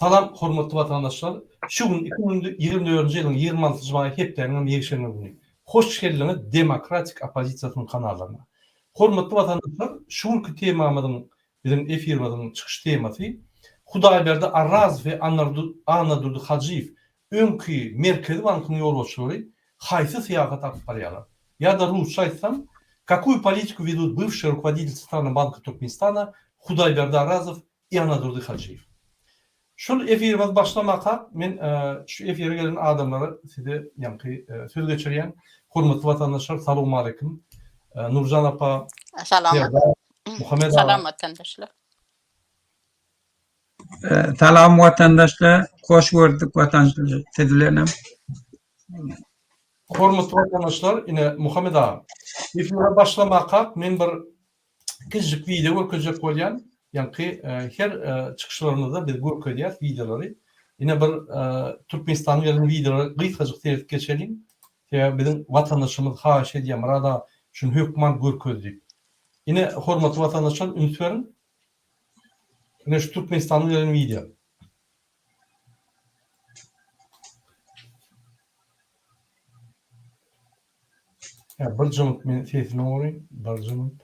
Salam hormatly watandaşlar! Şu gün 2024-nji ýylyň 26-njy maýy hepdäniň hem ýekşenbe güni. Hoş geldiňiz Demokratik oppozisiýasynyň kanallaryna. Hormatly watandaşlar, şu günki temamyzyň biziň efirimiziň çykyş temasy Hudaýberdi Arrazow we Annadurdy Hajyýew öňki Merkezi bankyň ýolbaşçylary haýsy syýasat alyp barýarlar? Ýa-da rusça aýtsam, Kakuyu politiku wedut bywşiý rukovoditelь Centralnogo banka Türkmenistana Hudaýberdi Arazow i Annadurdy Hajyýew? Şul efirimiz başlamakak men şu efire gelen adamlara size ýaňky söz geçirýän. Hormatly watandaşlar salowmaleýkim. Nurjan apa, Serdar, Muhammet aga. Salam watandaşlar. Salam watandaşlar, hoş gördük watandaşlar siz bilenem. Hormatly watandaşlar, ine Muhammet aga, efire başlamakak men bir kiçijik wideo görkezjek bolýan. Ýaňky her çykyşlarymyzda biz görkezýäs wideolary. Ine bir Türkmenistandan gelen wideolara gysgajyk seredip geçeliň. Sebäbi biziň watandaşymyz haýyş edýär, Myrat aga şuny hökman görkez diýip. Ine hormatly watandaşlar üns beriň. Ine şu Türkmenistandan gelen wideo. Ýa bir jyňyt men sesini goraýyn, bir jyňyt.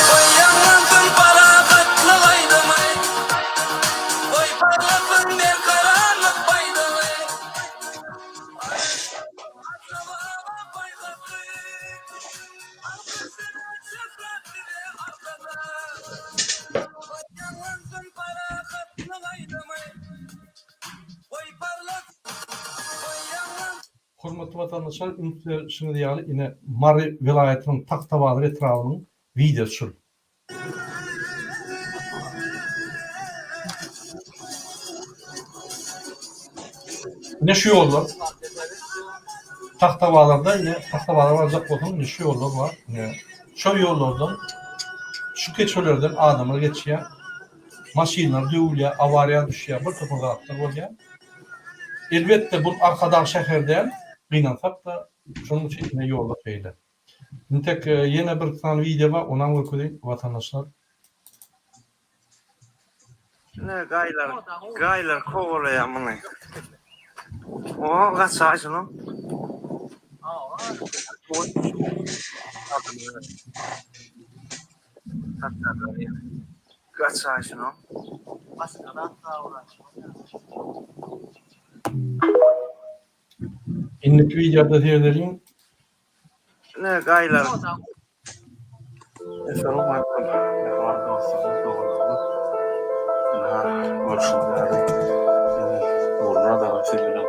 Goý ýaňlansyn parahatlyk aýdymy, Goý parlasyn berkararlyk baýdagy. Ata-baba paýhasy, Alkyş size, şöhrat size, Arkadag! Goý ýaňlansyn parahatlyk aýdymy, Goý parlasyn, goý ýaňlansyn. Hormatly watandaşlar üns berişiňiz ýaly ine Mary welaýatynyň Tagtabazar etrabynyň wideosy şul. Ine şu ýollar. Tagtabazarda ine Tagtabazara barjak bolsaň ine şu ýollar bar. Ine şo ýollardan şu keçelerden adamlar geçýär. Maşynlar döwülýär, awariýa düşýär, bir topar zatlar bolýar. Elbetde bu Arkadag şäheri däl, gynansak-da şonuň üçin ine ýollar şeýle. Intek ýene bir sany wideo bar, onam görkezeýin watandaşlar. Ine gaýlar, gaýlar kowalaýar muny. O gaçaý şunu. Gaçaý şunu. Indiki wideoda seredeliň. Ine gaýlar. Essalawmaleýkum mähriban dostlarymyz, doganlarymyz. Ynha, görşüňiz ýaly, indi Nurmyrat aga siz bilen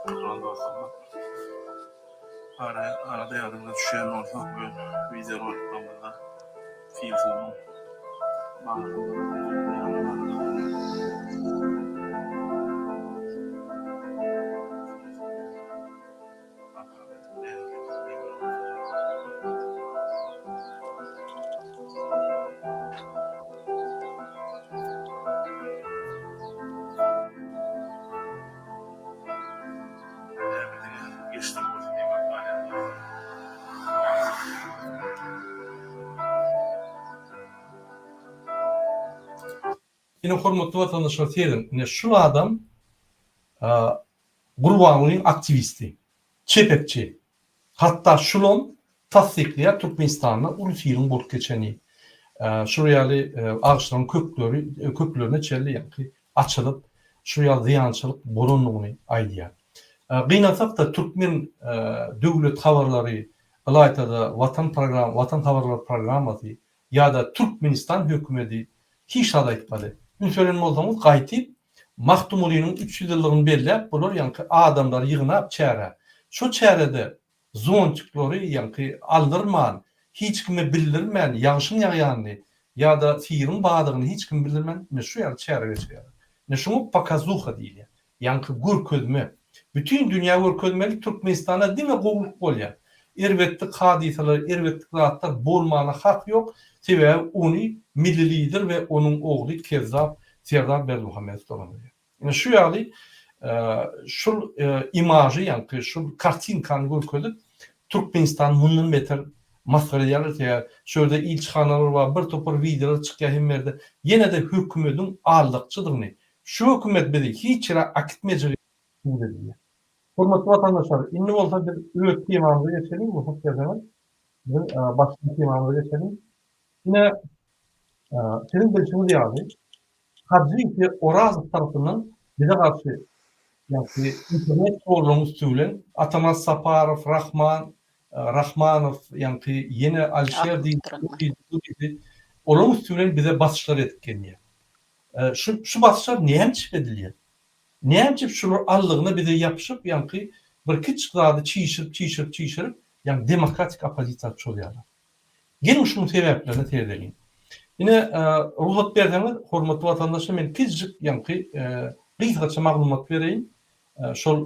mähriban dostlarymyz. Ara, arada ýadyňyza düşýän bolsa, bu gün wideo roliklerimizde sil suwunyň Ine hormatly watandaşlar serediň ine şul adam Gurbangulyň aktiwisti. Çepekçi. Hatda şulam tassyklaýar Türkmenistanda uly siliň bolup geçeni. Şul ýaly agaçlaryň kökleri köklerine çenli ýaňky açylyp şul ýaly zyýançylyk bolandygyny aýdýar. Gynansak-da türkmen döwlet habarlary ylaýta-da Watan program Watan habarlary programmasy ýa-da Türkmenistan hökümedi hiç zat aýtmady. Üns beren bolsaňyz gaýtyp Magtymgulynyň 300 ýyllygyny belläp bular ýaňky adamlary ýygnap çärä. Şo çärede zontiklary ýaňky aldyrman, hiç kime bildirmän ýagşyň ýagýanyny ýa-da siriň badygyny hiç kime bildirmän ine şu ýaly çäre geçirýärler. Ine şuňa pokazuha diýilýär. Ýaňky görkezme. Bütin dünýä görkezmeli Türkmenistanda diňe gowulyk bolýar. Erbetlik hadysalar, erbetlik zatlar bolmana hak ýok. Sebäbi ony Milli Lider we onuň ogly kezzap Serdar Berdimuhamedow dolandyrýar. Ine şu ýaly şul imažy ýaňky şul kartinkany görkezip. Türkmenistany mundan beter masgara edýärler sebäbi şu ýerde ilçihanalar bar bir topar wideolar çykýar hemme ýerde ýene-de hökümediň aldakçydygyny şu hökümet bizi hiç ýere akitmejegi subut edilýär. Hormatly watandaşlar indi bolsa biz öz temamyza geçeliň rugsat berseňiz biziň başlan temamyza geçeliň. Ine siziň bilşiňiz ýaly Hajyýew we Orazow tarapyndan bize garşy ýagny internet torlaryň üsti bilen Atamas Saparow, Rahman Rahmanow, ýagny ýene Alişer diýdi, olaryň üsti bilen bize basyşlar edip gelýär. Şu şu basyşlar näme üçin edilýär? Näme üçin şular allygyna bize ýapyşyp, ýagny bir kiçijik zady çişirip, çişirip, çişirip, ýagny demokratik oppozisiýa çozýarlar? Geliň şunuň sebäplerine seredeliň. Ine, rugsat berseňiz, hormatly watandaşlar, men kiçijik ýaňky gysgaça maglumat bereýin. Şol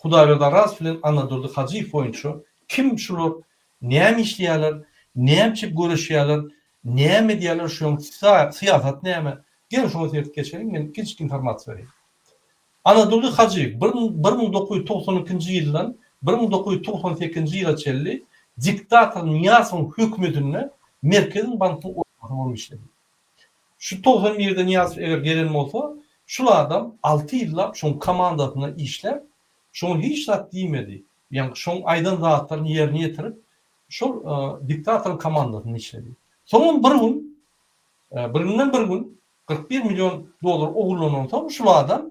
Hudaýberdi Arazow bilen Annadurdy Hajyýew boýunça kim şular, näme işleýärler, näme üçin göreşýärler, näme edýärler, şunuň syýasaty näme? Geliň şoňa seredip geçeliň, men kiçijik informasiýa bereýin. Anadurdy Hajyýew 1992-nji ýyldan 1998-nji ýyla çenli diktator Nyýazowyň hökümetinde Merkezi bankyň orunbasary bolup işledi. Şu 91-de Nyýazow eger gelen bolsa, şul adam alty ýyllap şoň komandasynda işläp, şoňa hiç zat diýmedi. Ýagny şoň aýdan zatlaryny ýerine ýetirip, şol diktatoryň komandasynda işledi. Soňam bir gün, bir günden bir gün 41 million dollar ogurlanansoň şul adam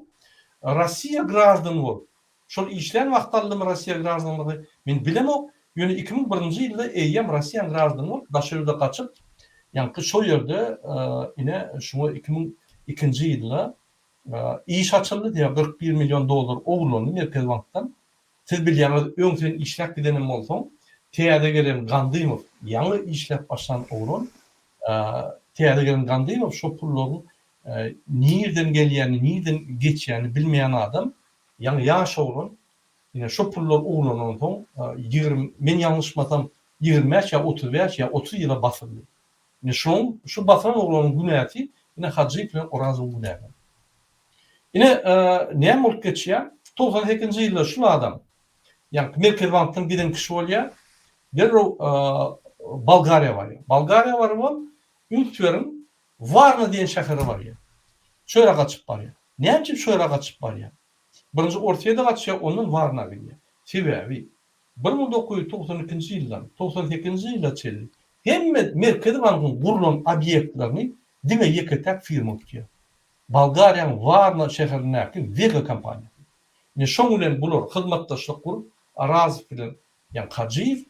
Rossiýa graždany bolup, şol işlän wagty aldymy Rossiýa graždanlygy men bilemok, ýöne 2001-nji ýylda eýýäm Rossiýanyň graždany bolup daşary ýurda gaçyp, ýaňky şo ýerde ine şuňa 2002-nji ýylda iş açyldy, sebäbi 41 million dollar ogurlandy Merkezi bankdan. Siz bilýäňiz öň sen işläp gidenem bolsaň, täze gelen Gandymow ýaňy işläp başlan oglan, Täze gelen Gandymow şo pullaryň nirden gelýänini, nirden geçýänini bilmeýän adam, ýaňy ýaş oglan, ine şo pullar ogurlanansoň 20, men ýalňyşmasam 25 ýa 35 ýa 30 ýyla basyldy. Ine şoň, şu basylan oglanyň günäsi ine Hajyýew bilen Orazowyň günäsi. Ine näme bolup geçýär? 98-nji ýylda şul adam, ýaňky Merkezi bankdan giden kişi bolýar. Derrew Bolgariýa barýar. Bolgariýa barybam, üns beriň, Warna diýen şähere barýar. Şo ýere gaçyp barýar. Näme üçin şo ýere gaçyp barýar? Birinji Orsýede gaçýar, ondan Warna gidýär. Sebäbi 1992-nji ýyldan 98-nji ýyla çenli hemme Merkezi bankyň gurlan obýektlerini diňe ýeke-täk firma tutýar. Bolgariýanyň Warna şäherindäki Wega kompaniýasy. Ine şoň bilen bular hyzmatdaşlyk gurup, Arazow bilen Ýa Hajyýew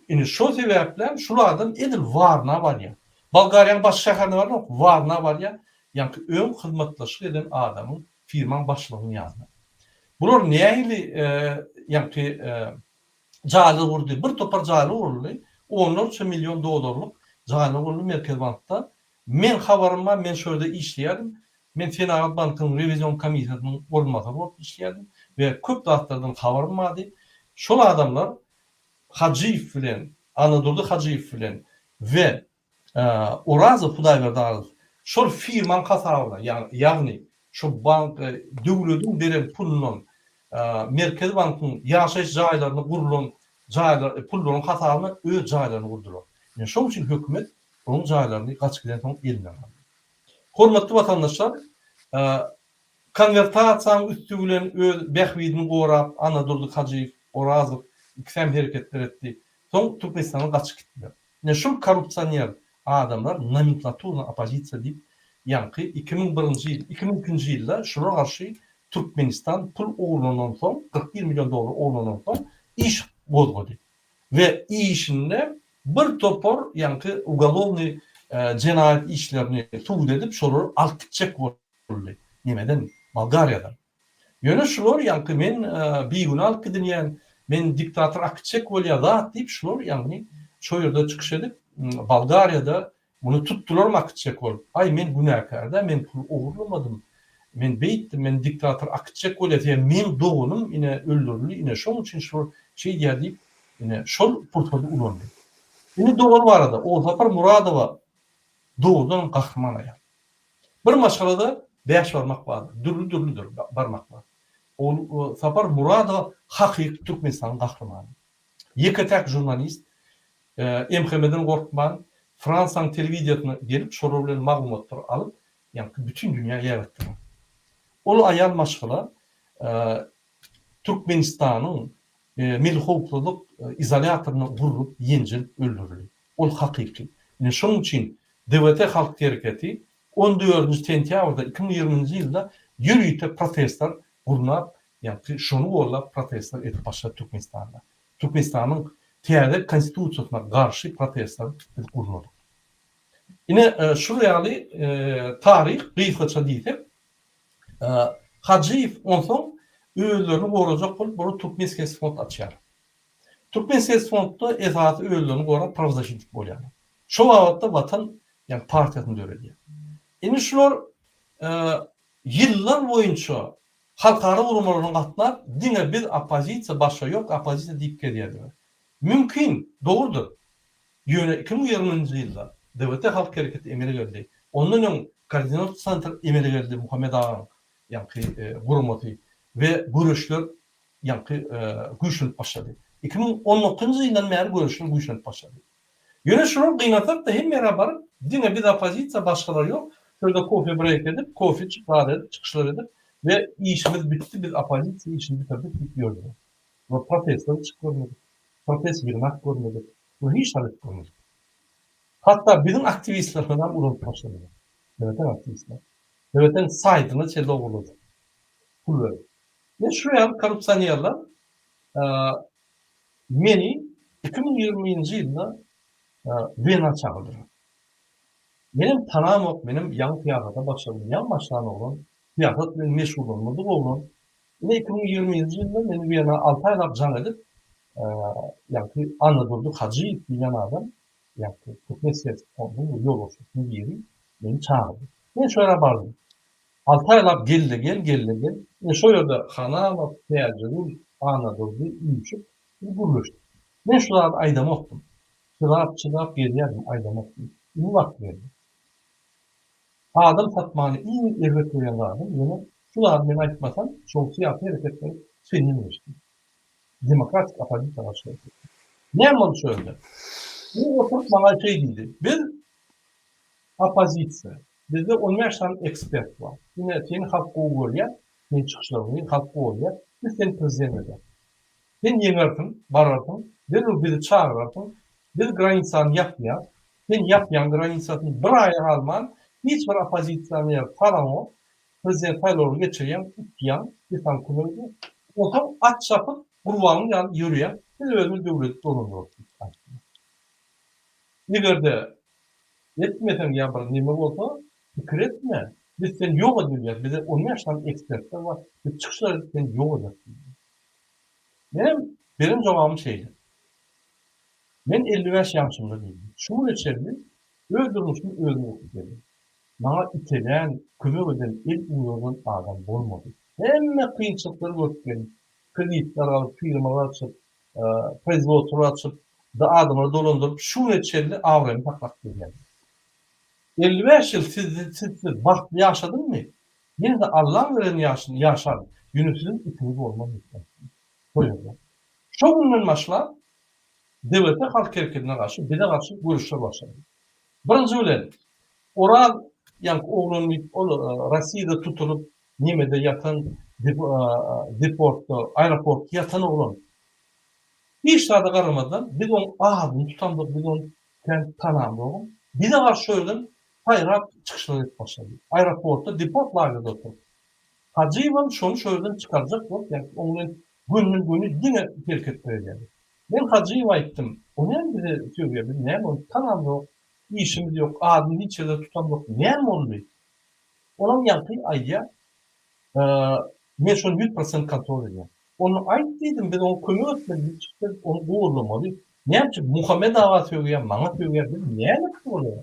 indi şo sebäplem şul adam edil Warna barýar. Bolgariýanyň baş şäherine baranok, Warna barýar. Ýaňky öň hyzmatdaşlyk eden adamyň, firmaň başlygynyň ýanyna. Bular nähili ýaňky jaýlar gurdy? Bir topar jaýlar guruldy. Onlarça million dollarlyk jaýlar guruldy Merkezi bankda. Meň habarym bar, men şo ýerde işleýärdim. Men Senagat bankynyň rewizion komissiýasynyň orunbasary bolup işleýärdim we köp zatlardan habarym bardy. Şol adamlar Hajyýew bilen, Annadurdy Hajyýew bilen we Orazow Hudaýberdi Arazow şol firmaň hasabyna, ýagny şo bank döwlediň beren pulundan Merkezi bankyň ýaşaýyş jaýlaryna gurlan jaýlar pullaryň hasabyna öz jaýlaryny gurdular. Ine şoň üçin hökümet onuň jaýlaryny gaçyp gidensoň elinden aldy. Hormatly watandaşlar, konwertasiýanyň üsti bilen öz bähbidini gorap Annadurdy Hajyýew, Orazow ikisem hereketler etdi. Soň Türkmenistandan gaçyp gitdiler. Ine şul korrupsioner adamlar nomenklaturny oppozisiýa diýip ýaňky 2001-nji ýyl, 2002-nji ýylda şulara garşy Türkmenistan pul ogurlandan soň, 41 million dollar ogurlandan soň iş gozgady. We işinde bir topar ýaňky ugolownyý jenaýat işlerini subut edip şolary alyp gitjek boldy nemeden Bolgariýadan. Ýöne şular ýaňky men bigünä alyp gidilýän, men diktator alyp gitjek bolýar zat diýip şular ýagny şo ýerde çykyş edip Bolgariýada Muny tutdularmy akytjak bolup? Aý, men günäkär-dä, men pul ogurlamadym. Men beýtdim, meni diktator akytjak bolýar, sebäbi meň doganym ine öldürildi, ine şoň üçin şular şeýdýär diýip, ine şol pursady ulandy. Indi dogany barada, Ogulsapar Muradowa dogrudanam gahryman aýal. Bir maşgalada bäş barmak bardyr, dürli-dürlüdir barmaklar. Ogulsapar Muradowa hakyky Türkmenistanyň gahrymany. Ýeke-täk žurnalist MHM-den gorkman, Fransiýanyň telewideniýesine gelip, şolar bilen maglumatlar alyp, ýaňky bütin dünýä ýaýratdylar. Ol aýal maşgala Türkmenistanyň Milli howpsuzlyk izolýatorynda urlup, ýenjilip öldürildi. Ol hakyky. Ine şonuň üçin DWT halk hereketi on dördünji sentýabrda 2020-nji ýylda ýörite protestler gurnap, ýagny şony gollap protestler edip başlady Türkmenistanda. Türkmenistanyň täze konstitusiýasyna garşy protestler biz gurnadyk. Ine şul ýaly taryh gysgaça diýsek, Hajyýew onsoň özlerini gorajak bolup bular Türkmenskiý fond açýar. Türkmenskiý fondda esasy özlerini gorap prawzaşitnik bolýarlar. Şo babatda Watan ýagny partiýasyny döredýär. Indi şular ýyllar boýunça halkara guramalaryna gatnap diňe biz oppozisiýa başga ýok oppozisiýa diýip gezýärdiler. Mümkin, dogrudyr. Ýöne 2020-nji ýylda DWT halk hereketi emele geldi. Ondan öň Koordinat sentr emele geldi Muhammet agaň ýaňky guramasy we göreşler ýaňky güýçlenip başlady. 2019-njy ýyldan bäri göreşler güýçlenip başlady. Ýöne şular gynansak-da hemme ýere baryp diňe biz oppozisiýa başgalar ýok, şu ýerde kofe breýk edip, kofe içip zat edip çykyşlar edip we işimiz bitdi biz oppozisiýa işini bitirdik diýip ýördüler. Bular protestlere çykyp görmedik, protest ýygnak görmedik, bular hiç zat edip görmedik. Hatda biziň aktiwistlerimiz hem ulanyp başladylar. Döwletiň aktiwistleri. Döwletiň saýtyna çenli ogurlady. Pul berip. Ine şu ýaly korrupsionerler meni 2020-nji ýylda Wena çagyrdylar. Menem tanamok, menem ýaňy syýasata başladym, ýaňy başlan oglan, syýasat bilen meşgullanmadyk oglan. Ine 2020-nji ýylda meni Wena alty aýlap jaň edip, ýaňky Annadurdy Hajyýew diýlen adam, ýaňky Türkmen syýasy fondunyň ýolbaşçysynyň biri meni çagyrdy. Men şo ýere bardym. Alty aýlap gel-de gel, gel-de gel. Ine şo ýerde Hanamow, Täjigül, Annadurdy üýşüp, biz gürleşdik. Men şu zady aýdamokdym. Çydap, çydap gezýärdim, aýdamokdym. Indi wagty geldi. Adam satmany iň erbet görýän zadym, ýöne şu zady men aýtmasam, şol syýasy hereketler senden geçdi. Demokratik oppozisiýa garşy hereket. Näme boldy şo ýerde? Bu oturyp maňa şeý diýdi, Biz oppozisiýa, bizde on bäş sany ekspert bar. Ine, seni halk gowy görýär, seniň çykyşlaryňy halk goldaýar, biz seni prezident ederis. Sen ýeňersiň, bararsyň, derrew bizi çagyrarsyň, biz granisany ýapýas, sen ýapýaň granisasyny bir aýa galman, hiç bir oppozisiýaner salaňok, prezident saýlawlary geçirýäň, utýaň, biz saňa kömek edýäs. Onsoň at çapyp, gurbanyň ýaly ýörýäň, biz özümiz döwleti dolandyrarys diýip aýtdy. Eger-de etmeseň ýa bir neme bolsa, pikir etme, biz seni ýok edip bilýäs, bizde on bäş sany ekspertler bar, biz çykyşlar edip seni ýok ederis diýdi. Menem beren jogabym şeýle. Men 55 ýaşymda diýdim. Şu güne çenli öz durmuşymy özüm gurup geldim. Maňa itelän, kömek eden, el uzadan adam bolmady. Hemme kynçylyklary görüp geldim. Kreditler alyp, firmalar açyp, proizwodstwolar açyp, adamlary dolandyryp, şu güne çenli abraýymy saklap gelýän. 55 ýyl sizsiz bagtly ýaşadymmy? Ýene-de Allaň beren ýaşyny ýaşaryn, ýöne siziň itiňiz bolmaz diýip aýtdy. Şo ýerde. Şo günden başlap DWT halk hereketine garşy, bize garşy göreşler başlandy. Birinji bilen, Oraz ýaňky oglan diýip, ol Rossiýada tutulyp, nemede ýatan, deportda, aeroportda ýatan oglan. Hiç zada garamazdan, biz oň adyny tutamzok, biz ony kän tanamzogam. Bize garşy şo ýerden saýrap çykyşlar edip başlady. Aeroportda deport lagerde oturyp. Hajyýewem şony şo ýerden çykarjak bolup, ýagny oň bilen gönden-göni diňe hereketler edýärdi. Men Hajyýewe aýtdym, O näme bize sögýär, biz näme ony tanamzok, işimiz ýok, adyny hiç ýerde tutamzok, näme boldy? Olam ýaňky aýdýar, Men şony ýüz prosent kontrol edýän. Onda aýt diýdim, biz oňa kömek etmeli, biz çykyp gelip ony gollamaly. Näme üçin Muhammet aga sögýär, maňa sögýär, biz näme etdik olara?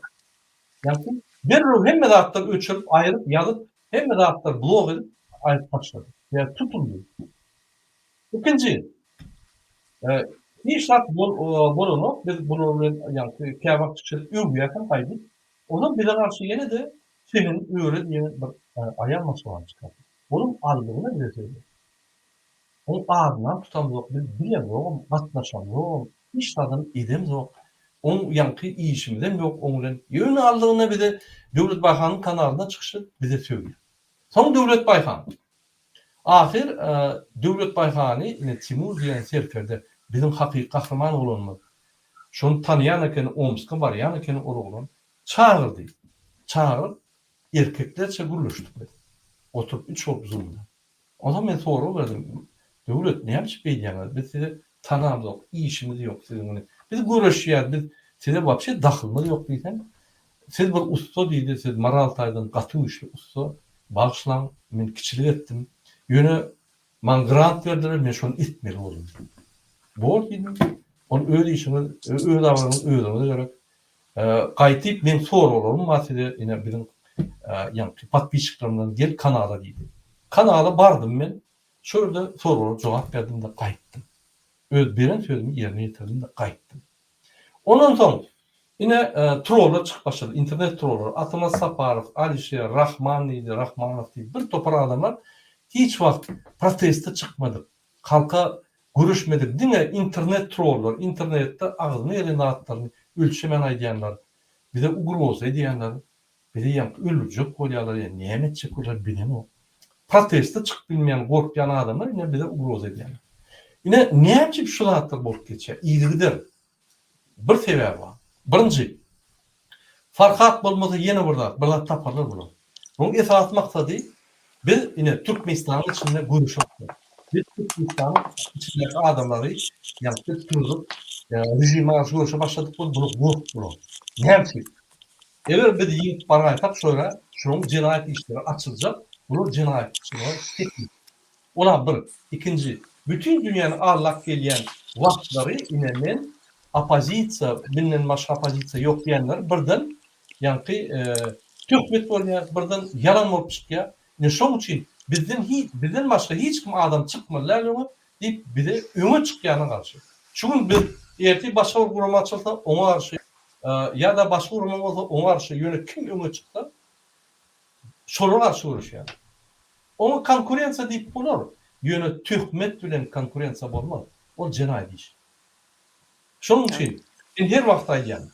Ýagny derrew hemme zatlary öçürip, aýryp, ýazyp, hemme zatlary blok edip aýryp taşlady. Ýa tutuldy. Ikinji, hiç zat bolanok, biz bular bilen ýagny käwagt çykyş edip öwýäs hem gaýdyp. Olar bize garşy ýene-de Çemen öre diýen bir aýal maşgalany çykardy. Onuň aldygyna bize sögýär. Oň adynam tutamzok, biz bilemzogam, gatnaşamzogam, hiç zadam edemzok. Oň ýaňky işimizem ýok oň bilen. Ýöne aldygyna bize Döwlet Baýhanyň kanalynda çykyş edip bize sögýär. Soň Döwlet Baýhan. Ahyr Döwlet Baýhany ine Timur diýen serkerde biziň hakyky gahryman oglanymyz. Şony tanaýan ekeni Omska barýan ekeni ol oglan. Çagyrdy. Çagyryp erkeklerçe gürleşdik biz. Oturyp üç bolup zoomda. Onsoň men sorag berdim, Döwlet, näme üçin beýdýäňiz? Biz sizi tanamzok, işimiz ýok siziň bilen. Biz göreşýäs, biz size wapşe dahylymyz ýok diýsem, Siz bir ussa diýdi, siz moral taýdan gaty güýçli ussa, bagyşlaň, men kiçilik etdim. Ýöne maňa grant berdiler, men şony etmeli boldum diýdi. Bor diýdim, ol öz işiňiz, öz abraýyňyz özüňize gerek. Gaýtyp meň soraglarym bar size ine biziň ýaňky podpisçiklerimden gel kanala diýdi. Kanala bardym men şo ýerde soraglara jogap berdim-de gaýtdym. Öz beren sözümi ýerine ýetirdim-de gaýtdym. Ondan soň ine trollar çykyp başlady internet trollary Atamat Saparow, Alişer, Rahman diýdi, Rahmanow diýdi bir topar adamlar hiç wagt proteste çykmadyk Halka göreşmedik diňe internet trollar internetde agzyna gelen zatlaryny ölçemän aýdýanlar bize ugroza edýänler bizi ýaňky öldürjek bolýarlar ýa näme etjek bolýar bilemok proteste çykyp bilmeýän gorkýan adamlar ine bize ugroza edýänler ine näme üçin şu zatlar bolup geçýär yzygider bir sebäbi bar birinji Farhat bolmasa ýene bir zat, bir zat taparlar bular. Bunuň esasy maksady biz ine Türkmenistanyň içinde göreşe başladyk. Biz Türkmenistanyň içindäki adamlary ýaňky turzup režime garşy göreşe başladyk we bular gorkdular. Näme üçin? Eger biz ýeňip baraýsak şo ýere şolaryň jenaýat işleri açyljak, bular jenaýatçylyga çekilip Ola bir. Ikinji, bütin dünýäni aldap gelýän wagtlary ine men oppozisiýa, menden başga oppozisiýa ýok diýenler birden ýaňky töhmet bolýar, birden ýalan bolup çykýar. Ine şoň üçin bizden hiç, bizden başga hiç kim adam çykmaly däl öňe diýip bize öňe çykýana garşy. Şu gün biz ertir başga bir gurama açylsa oňa garşy ýa-da başga gurama bolsa oňa garşy ýöne kim öňe çyksa şolara garşy göreşýär. Oňa konkurensiýa diýip bolar, ýöne töhmet bilen konkurensiýa bolmaz. Ol jenaýat iş. Şonuň üçin men her wagt aýdýan,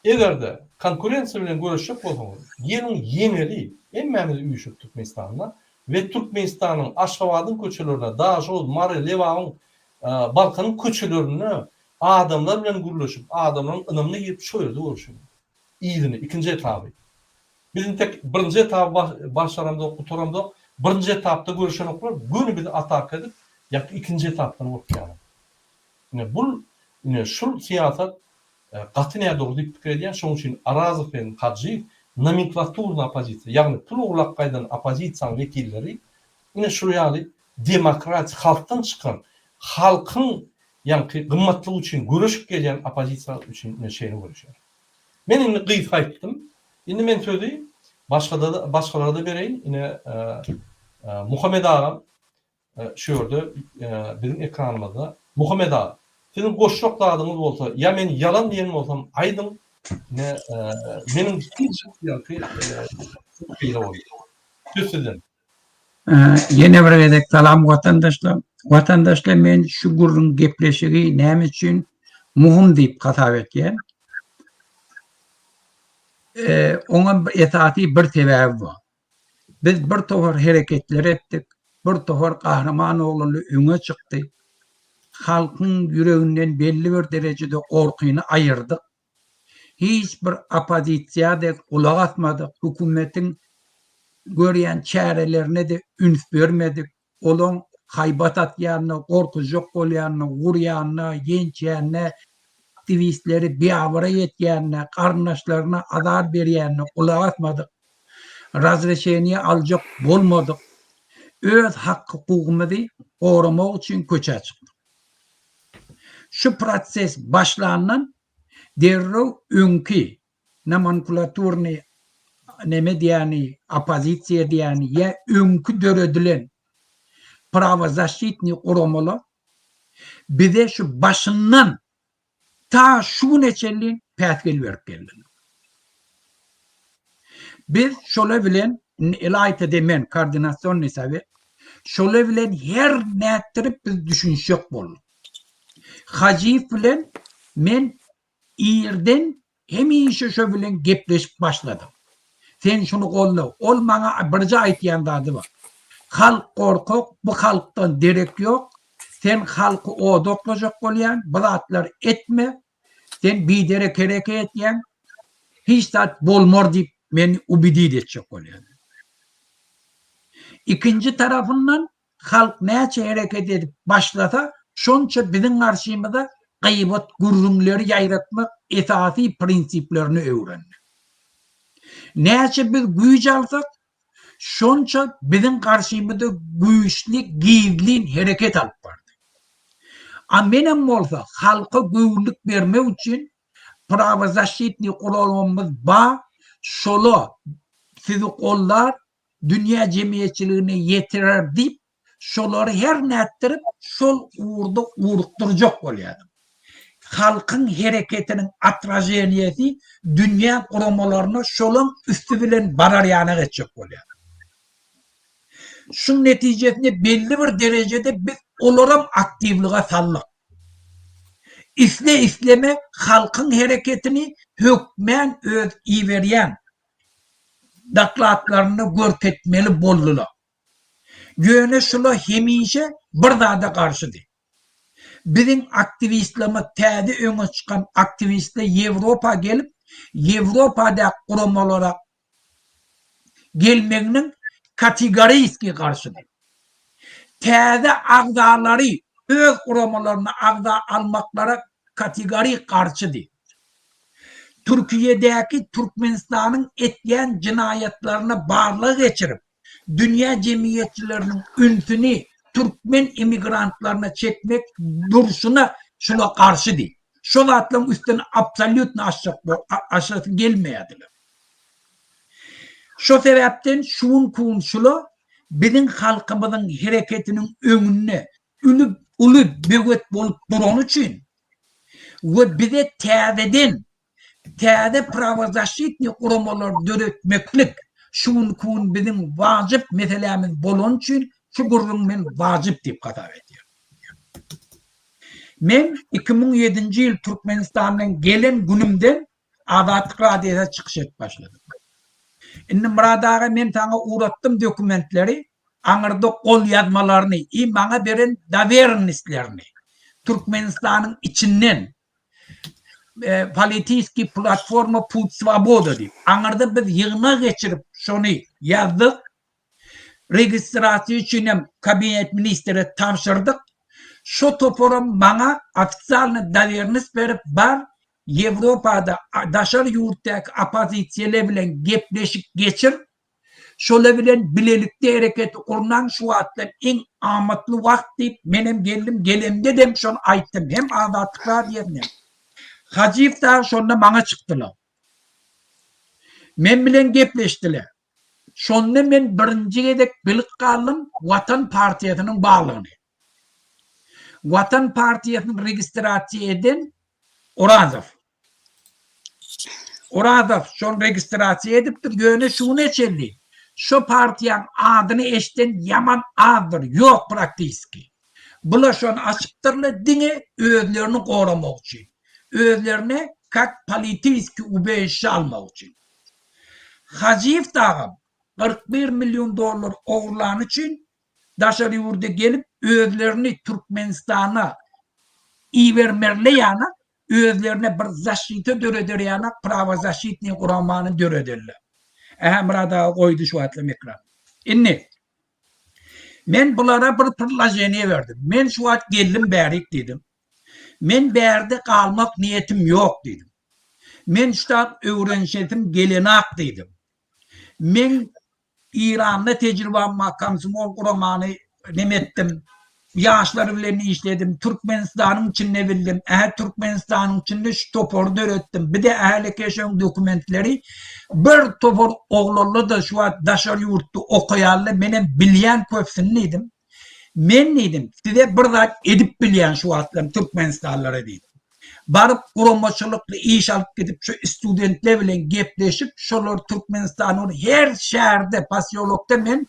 eger-de konkurensiýa bilen göreşjek bolsaňyz, geliň ýeňeli, hemmämiz üýşüp Türkmenistanda we Türkmenistanyň Aşgabadyň köçelerinde, Daşoguz, Mary, Lebabyň, Balkanyň köçelerinde adamlar bilen gürleşip, adamlaryň ynamyna girip şo ýerde göreşeliň. Yzyny, ikinji etaby. Biz intek birinji etaby başaramzok, gutaramzok. Birinji etapda görüşenoklar, göni bizi ataka edip, ýa ikinji etapdan gorkýarlar. Ine bul, ine şul syýasat gaty nädogry diýip pikir edýän. Şonuň üçin Arazow bilen Hajyýew nomenklaturny oppozisiýa, ýagny pul ogurlap gaýdan oppozisiýanyň wekilleri ine şul ýaly demokratik halkdan çykan, halkyň ýaňky gymmatlygy üçin göreşip gelýän oppozisiýa üçin ine şeýle göreşýär. Men indi gysga aýtdym. Indi men sözi başgada başgalara-da bereýin. Ine Muhammet agam şu ýerde biziň ekranymyzda. Muhammet aga, siziň goşjak zadyňyz bolsa, ýa men ýalan diýen bolsam aýdyň. Ine meniň ýaňky beýle boldy. Söz sizden. Ýene bir gezek salam watandaşlar. Watandaşlar men şu gürrüň gepleşigi näme üçin muhum diýip hasap etýän. Oňa esasy bir sebäbi bar. Biz bir topar hereketler etdik, bir topar gahryman oglanlar öňe çykdy. Halkyň ýüreginden belli bir derejede gorkyny aýyrdyk. Hiç bir oppozisiýa-da gulak asmadyk, hökümetiň görýän çärelerine-de üns bermedik. Olaň haýbat atýanyna, gorkuzjak bolýanyna, urýanyna, ýençýänine, aktiwistleri biabraý etýänine, garyndaşlaryna azar berýänine gulak asmadyk. Razreşeniýe aljak bolmadyk. Öz hak-hukugymyzy goramak üçin köçä çykdyk. Şu proses başlandan derrew öňki nomenklaturny neme diýýäni, oppozisiýa diýýäni ýa öňki döredilen prawozaşitnyý guramalar bize şu başyndan ta şu güne çenli päsgel berip geldiler. Biz şolar bilen indi ylaýta-da men koordinasionnyý sowet. Şolar bilen her nätdirip biz düşünişjek bolduk. Hajyýew bilen men irden hemişe şo bilen gepleşip başladym. Sen şuny golda. Ol maňa birje aýtýan zady bar. Halk gorkak, bu halkdan derek ýok. Sen halky oda oklajak bolýaň, bu zatlary etme. Sen biderek hereket etýäň. Hiç zat bolmar diýip meni ubedit etjek bolýar. Ikinji tarapyndan halk näçe hereket edip başlasa, şonça biziň garşymyza gybat gürrüňleri ýaýratmak esasy prinsiplerini öwrendi. Näçe biz güýç alsak, şonça biziň garşymyza güýçli gizlin hereket alyp bardy. A menem bolsa halka göwünlik bermek üçin prawozaşitnyý guramamyz bar, şola sizi gollar, dünýä jemgyýetçiligine ýetirer diýip, şolary her nätdirip şol ugurda ugrukdyrjak bolýardym. Halkyň hereketiniň otraženiýesi dünýä guramalaryna şolaň üsti bilen barar ýanak etjek bolýardym. Şuň netijesinde belli bir derejede biz olaram aktiwlige saldyk. Isle-isleme halkyň hereketini hökmän öz iberýän dokladlarynda görkezmeli boldular. Ýöne şular hemişe bir zada garşydy. Biziň aktiwistlerimiz täze öňe çykan aktiwistler Ýewropa gelip, Ýewropadaky guramalara gelmeginiň kategoriski garşydy. Täze agzalary öz guramalaryna agza almaklara kategorik garşydy. Türkiýedäki Türkmenistanyň etýän jenaýatlaryna barlag geçirip, dünýä jemgyýetçileriniň ünsüni türkmen emigrantlaryna çekmek durşuna şula garşydy. Şo zatlaryň üstüni absolýutno açjak açasy gelmeýärdiler. Şo sebäpden şu günki gün şula biziň halkymyzyň hereketiniň öňünde uly uly böwet bolup durany üçin we bize täzeden täze prawozaşitnyý guramalar döretmeklik şu günki gün biziň wajyp meselämiz bolany üçin şu gürrüň men wajyp diýip hasap edýän. Men 2007-nji ýyl Türkmenistandan gelen günümden Azatlyk Radiosyna çykyş edip başladym. Indi Myrat aga men saňa ugratdym dokumentleri, aňyrda gol ýazmalaryny i maňa beren dowerennostlerini Türkmenistanyň içinden Politiskiý platforma Put Swoboda diýip, aňyrda biz ýygnak geçirip şony ýazdyk. Registrasiýa üçin hem kabinet ministre tabşyrdyk. Şo toparam maňa ofitsialny dowernost berip bar Ýewropada daşary ýurtdaky oppozisiýalar bilen gepleşik geçir, şolar bilen bilelikde hereketi gurnaň şu wagtlar iň amatly wagt diýip menem geldim gelemde-dem şony aýtdym hem Azatlyk Radiosyna hem Hajyýew dagy şonda maňa çykdylar. Men bilen gepleşdiler. Şonda men birinji gezek bilip galdym Watan partiýasynyň barlygyny. Watan partiýasyny registrasiýa eden Orazow. Orazow şony registrasiýa edipdir, ýöne şu güne çenli şo partiýaň adyny eşden ýaman azdyr, ýok praktiski. Bular şony açypdyrlar diňe özlerini goramak üçin, özlerine kak politiski ubežişe almak üçin. Hajyýew dagam 41 million dollar ogurlany üçin daşary ýurda gelip özlerini Türkmenistana ibermerle ýanak özlerine bir zaşita döreder ýanak prawozaşitnyý guramany dörederler. Ähä Myrat aga goýdy şu wagtlam ekran. Indi men bulara bir predloženiýe berdim. Men şu wagt geldim bärik diýdim. Men bärde galmak niýetim ýok diýdim. Men şu zat öwrenişesim gelenak diýdim. Men Iranda tejribam bar, komsomol guramany neme etdim, ýaşlar bilen işledim, Türkmenistanyň içinde bildim, ähä Türkmenistanyň içinde şu topary döretdim, bir-de ähli dokumentleri bir topar oglanlar-da şu wagt daşary ýurtda okaýarlar, menem bilýän köpüsini diýdim. Men diýdim, size bir zat edip bilýän şu wagtlam türkmenistanlylara diýdim. Baryp guramaçylykly iş alyp gidip şu studentler bilen gepleşip şolar Türkmenistanyň her şäherde, posýolokda men.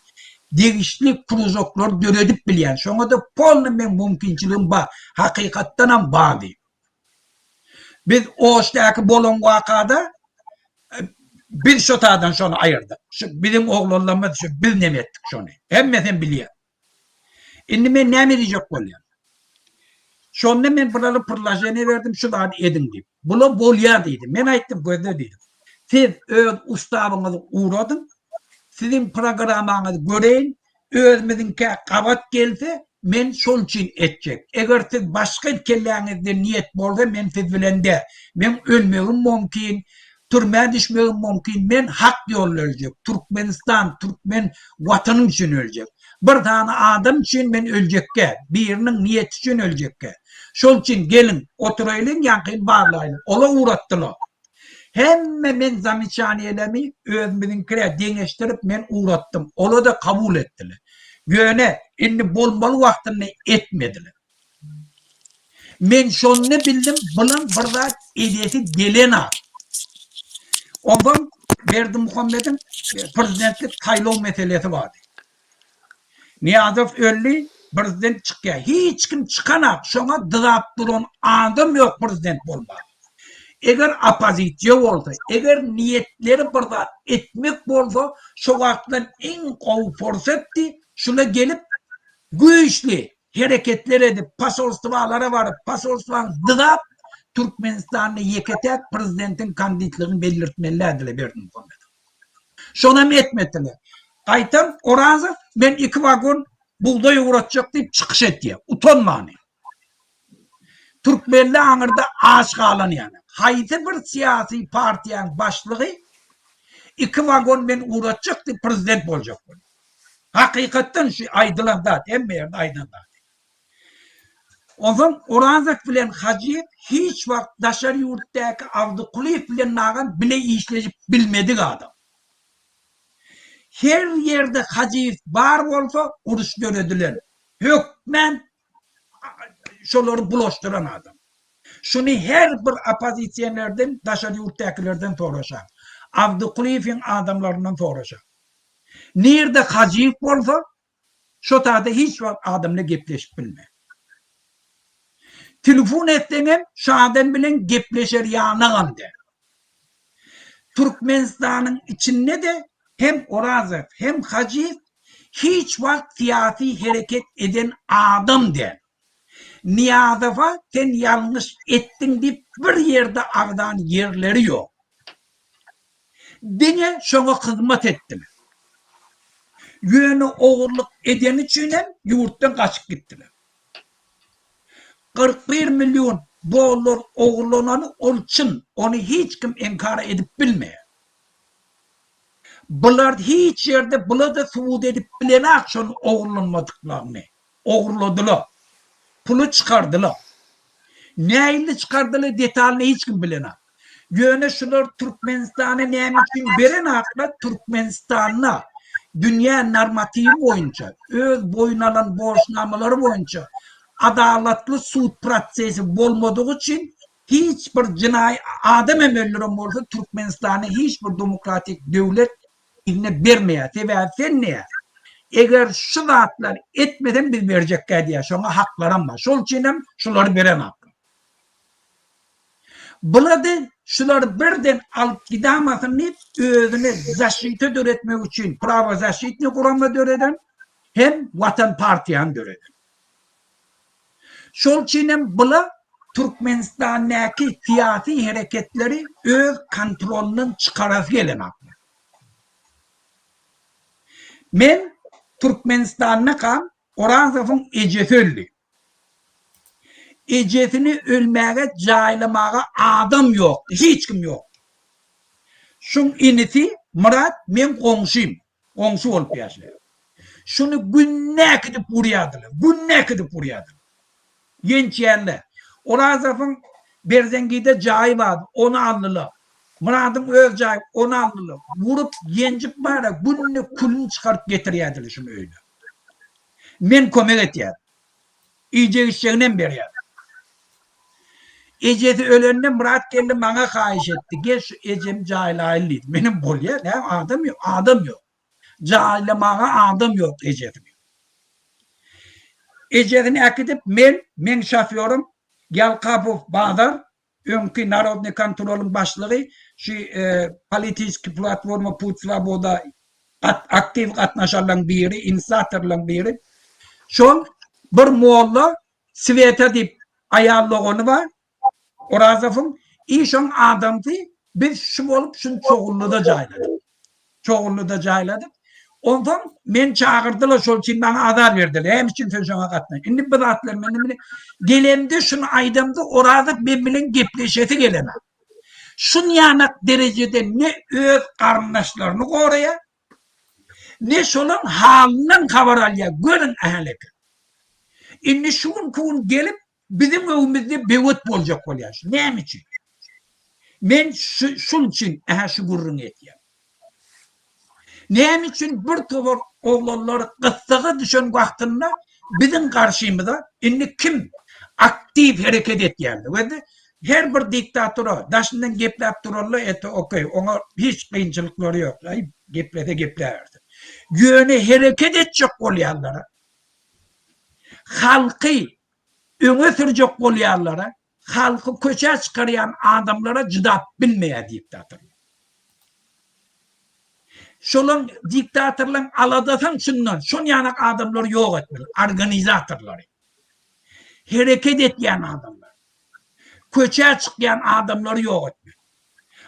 degişli kružoklary döredip bilýän. Şoňa-da polny meň mümkinçiligim bar. Hakykatdanam bar diýip. Biz Oşdaky bolan wakada biz şo taýdan şony aýyrdyk. Şu biziň oglanlarymyz şu biz neme etdik şony. Hemmesem bilýär. Indi men näme diýjek bolýan? Şonda men bulara prlaženiýe berdim, şu zady ediň diýip. Bular bolýar diýdi. Men aýtdym, gözle diýdim. Siz öz ustawyňyzy uradyň, siziň programmaňyzy göreýin, özümiziňkä gabat gelse, men şol üçin etjek. Eger siz başga kelläňizde niýet bolsa, men siz bilen däl. Meň ölmegim mümkin, türmä düşmegim mümkin, men hak ýolda öljek. Türkmenistan, türkmen Watanym üçin öljek. Bir sany adam üçin men öljekgä, biriniň niýeti üçin öljekgä. Şol üçin geliň, oturaýlyň, ýaňkyny barlaýlyň. Ola ugratdylar. Hemme men zameçaniýelemi özümiziňkirä deňeşdirip men ugratdym. Ola-da kabul etdiler. Ýöne indi bolmaly wagtynda etmediler. Men şonda bildim, bulan bir zat edesi gelenok. Onsoň Berdimuhamediň prezidentlik saýlaw meselesi bardy. Nyýazow öldi, prezident çykýar. Hiç kim çykanak, şoňa dyzap duran adam ýok prezident bolmaga. Eger oppozisiýa bolsa, eger niýetleri bir zat etmek bolsa, şo wagtlar iň gowy pursatdy, şula gelip güýçli hereketler edip, posolstwalara baryp, posolstwany dyzap, Türkmenistanda ýeke-täk prezidentiň kandidligini beldirtmelidiler Berdimuhamedow. Şonam etmediler. Gaýtam Orazow men iki wagon bugdaý ugratjak diýip çykyş etýär. Utanmany. Türkmenli aňyrda aç galan ýaly. Haýsy bir syýasy partiýaň başlygy iki wagon men ugratjak diýip prezident boljak bolýar. Hakykatdan şu aýdylan zat, hemme ýerde aýdan zady. Onsoň Orazow bilen Hajyýew hiç wagt daşary ýurtdaky Abdykulyýew bilen nagam bile işleşip bilmedik adam. Her ýerde Hajyýew bar bolsa uruş döredilen. Hökmän şolary bulaşdyran adam. Şuny her bir oppozisionerden, daşary ýurtdakylardan soraşaň. Abdykulyýewiň adamlaryndan soraşaň. Nirde Hajyýew bolsa, şo taýda hiç wagt adamla gepleşip bilme. Telefon etseňem şo adam bilen gepleşer ýanagam däl. Türkmenistanyň içinde-de hem Orazow, hem Hajyýew hiç wagt syýasy hereket eden adam däl. Nyýazowa sen ýalňyş etdiň diýip bir ýerde agzan ýerleri ýok. Diňe şoňa hyzmat etdiler. Ýöne ogurlyk edeni üçinem ýurtdan gaçyp gitdiler. 41 million dollar ogurlanany ol çyn, ony hiç kim inkar edip bilmeýär. Bular hiç ýerde bula-da subut edip bilenak şony ogurlanmadyklaryny. Ogurladylar. Puly çykardylar. Nähili çykardylar detalyny hiç kim bilenak. Ýöne şular Türkmenistana näme üçin berenaklar Türkmenistanda dünýä normatiwi boýunça öz boýun alan borçnamalary boýunça adalatly sud prosesi bolmadygy üçin hiç bir jynaýy adam hem öldüren bolsa Türkmenistany hiç bir demokratik döwlet yzyna bermeýär. Sebäbi sen diýýär, eger şu zatlary etmeseň biz berjekgä diýýär. Şoňa haklaram bar. Şol üçin hem şulary berenaklar. Bulady şulary birden alyp gidamasyn diýip özüne zaşita döretmek üçin prawozaşitnyý gurama döreden hem Watan partiýany döreden. Şol üçin hem bula Türkmenistandaky syýasy hereketleri öz kontrolyndan çykarasy gelenoklar. Men Türkmenistandakam Orazowyň ejesi öldi. Ejesini ölmäge jaýlamaga adam ýokdy, hiç kim ýokdy. Şuň inisi Myrat meň goňşym, goňşy bolup ýaşaýar. Şuny günde äkidip urýardylar, günde äkidip urýardylar. Ýençýärler. Orazowyň Berzengide jaýy bardy, ony aldylar. Myradyň öz jaýy, ony aldylar. Urup, ýenjip bara günde külüni çykaryp getirýärdiler şuny öýüne. Men kömek etýärdim. Iýjek-içjeginem berýärdim. Ejesi ölende Myrat geldi maňa haýyş etdi, gel şu ejemi jaýlaýyn diýdi. Menem bolýa, näme adam ýok, adam ýok. Jaýlamaga adam ýok ejesini. Ejesini äkidip men, meň şofýorym Ýalkapow Bazar, öňki Narodnyý kontrolyň başlygy, şu politiski platforma Put Swoboda aktiw gatnaşanlaryň biri, inisiatorlaryň biri. Şol bir molla Sweta diýip aýal dogany bar Orazowyň i şoň adamsy biz şu bolup şuny Çogullyda jaýladyk. Çogullyda jaýladyk. Onsoň meni çagyrdylar şol üçin maňa azar berdiler. Näme üçin sen şoňa gatnaş? Indi bu zatlar meni meni gelemde şuny aýdamda Orazow men bilen gepleşesi gelenok. Şunýanak derejede ne öz garyndaşlaryny goraýar, Ne şolaň halyndan habar alýar, görüň ähäleke. Indi şu günki gün gelip biziň öwümizde böwet boljak bolýar şu. Näme üçin? Men şu şul üçin ähä şu gürrüňi etýän. Näme üçin bir towar oglanlar gyssaga düşen wagtynda biziň garşymyza indi kim aktiw hereket etýärler? We Her bir diktatora daşyndan gepläp duranda ete okey, oňa hiç kynçylyklary ýok, aý geplese gepläbersin. Ýöne hereket etjek bolýanlara, halky öňe sürjek bolýanlara, halky köçä çykarýan adamlara jydap bilmeýär diktatorlar. Şolaň diktatorlaň aladasam şundan, şon ýanak adamlary ýok etmeli, organizatorlary. Hereket etýän adamlar. Köçä çykýan adamlary ýok etmeli.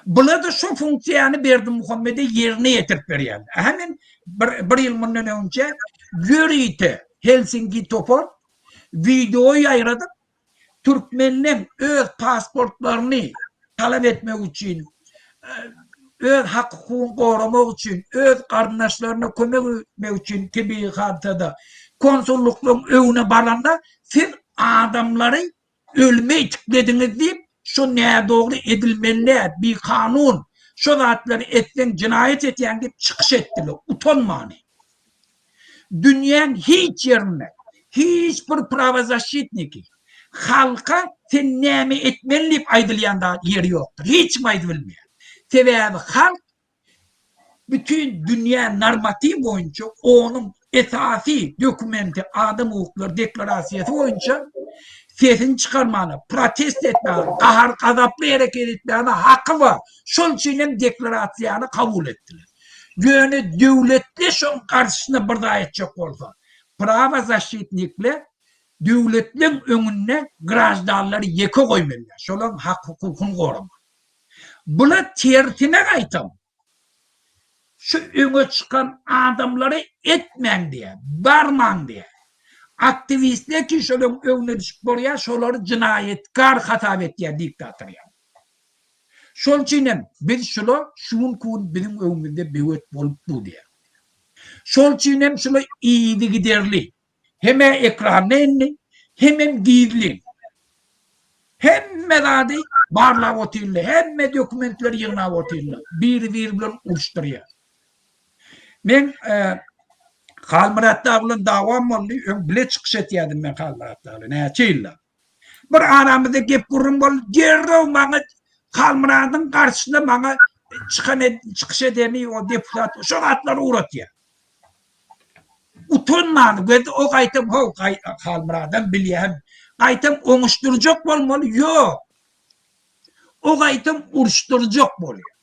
Bular-da şo funksiýany Berdimuhamede ýerine ýetirip berýärler. Ähä men bir, bir ýyl mundan öňçe ýörite Helsinki topar wideo ýaýradyp, türkmenleň öz pasportlaryny talap etmek üçin, öz hak-hukugyny goramak üçin, öz garyndaşlaryna kömek etmek üçin tebigy hadysada konsullyklaryň öňüne baranda siz adamlary ölüme itiklediňiz diýip, şu nädogry edilmeli däl, bikanun, şo zatlary etseň jenaýat etýäň diýip çykyş etdiler, utanmany. Dünýäň hiç ýerinde hiç bir prawozaşçitniki halka sen näme etmeli diýip aýdylýan zat ýeri ýokdur. Hiç kim aýdyp bilmeýär. Sebäbi halk bütin dünýä normatiw boýunça onuň esasy dokumenti adam hukuklary deklarasiýasy boýunça sesini çykarmana, protest etmäge, gahar-gazaply hereket etmäge haky bar. Şol üçin hem deklarasiýany kabul etdiler. Ýöne döwletli şoň garşysyna bir zat etjek bolsa, prawozaşitnikler döwletleň öňünde graždanlary ýeke goýmalylar, şolaň hak-hukukyny goramaly. Bula tersine gaýtam, şu öňe çykan adamlary etmäň diýýär, barmaň diýýär. Aktiwistler ki şolaň öňüne düşüp barýar, şolary jynaýatkar hasap etýär diktator ýaly. Şol üçin hem biz şula şu günki gün biziň öňümizde böwet bolup dur diýýär. Şol üçin hem şula yzygiderli hem-ä ekranda indi, hemem gizlin. Hemme zady barlap otyrlar, hemme dokumentleri ýygnap otyrlar. Biri-biri bilen uruşdyrýar. Men e, Halmyrat dagy bilen dawam boldy. Öň bile çykyş etýärdim men Halmyrat dagy bilen näçe ýyllap. Bir aramyzda gep gürrüň boldy. Derrew maňa Halmyradyň garşysyna maňa çykan çykyş edeni o deputat şo zatlary ugratýar. Utanman gözi o gaýtam how Halmyradam bilýän. Gaýtam oňuşdyrjak bolmaly ýok. O gaýtam uruşdyrjak bolýar.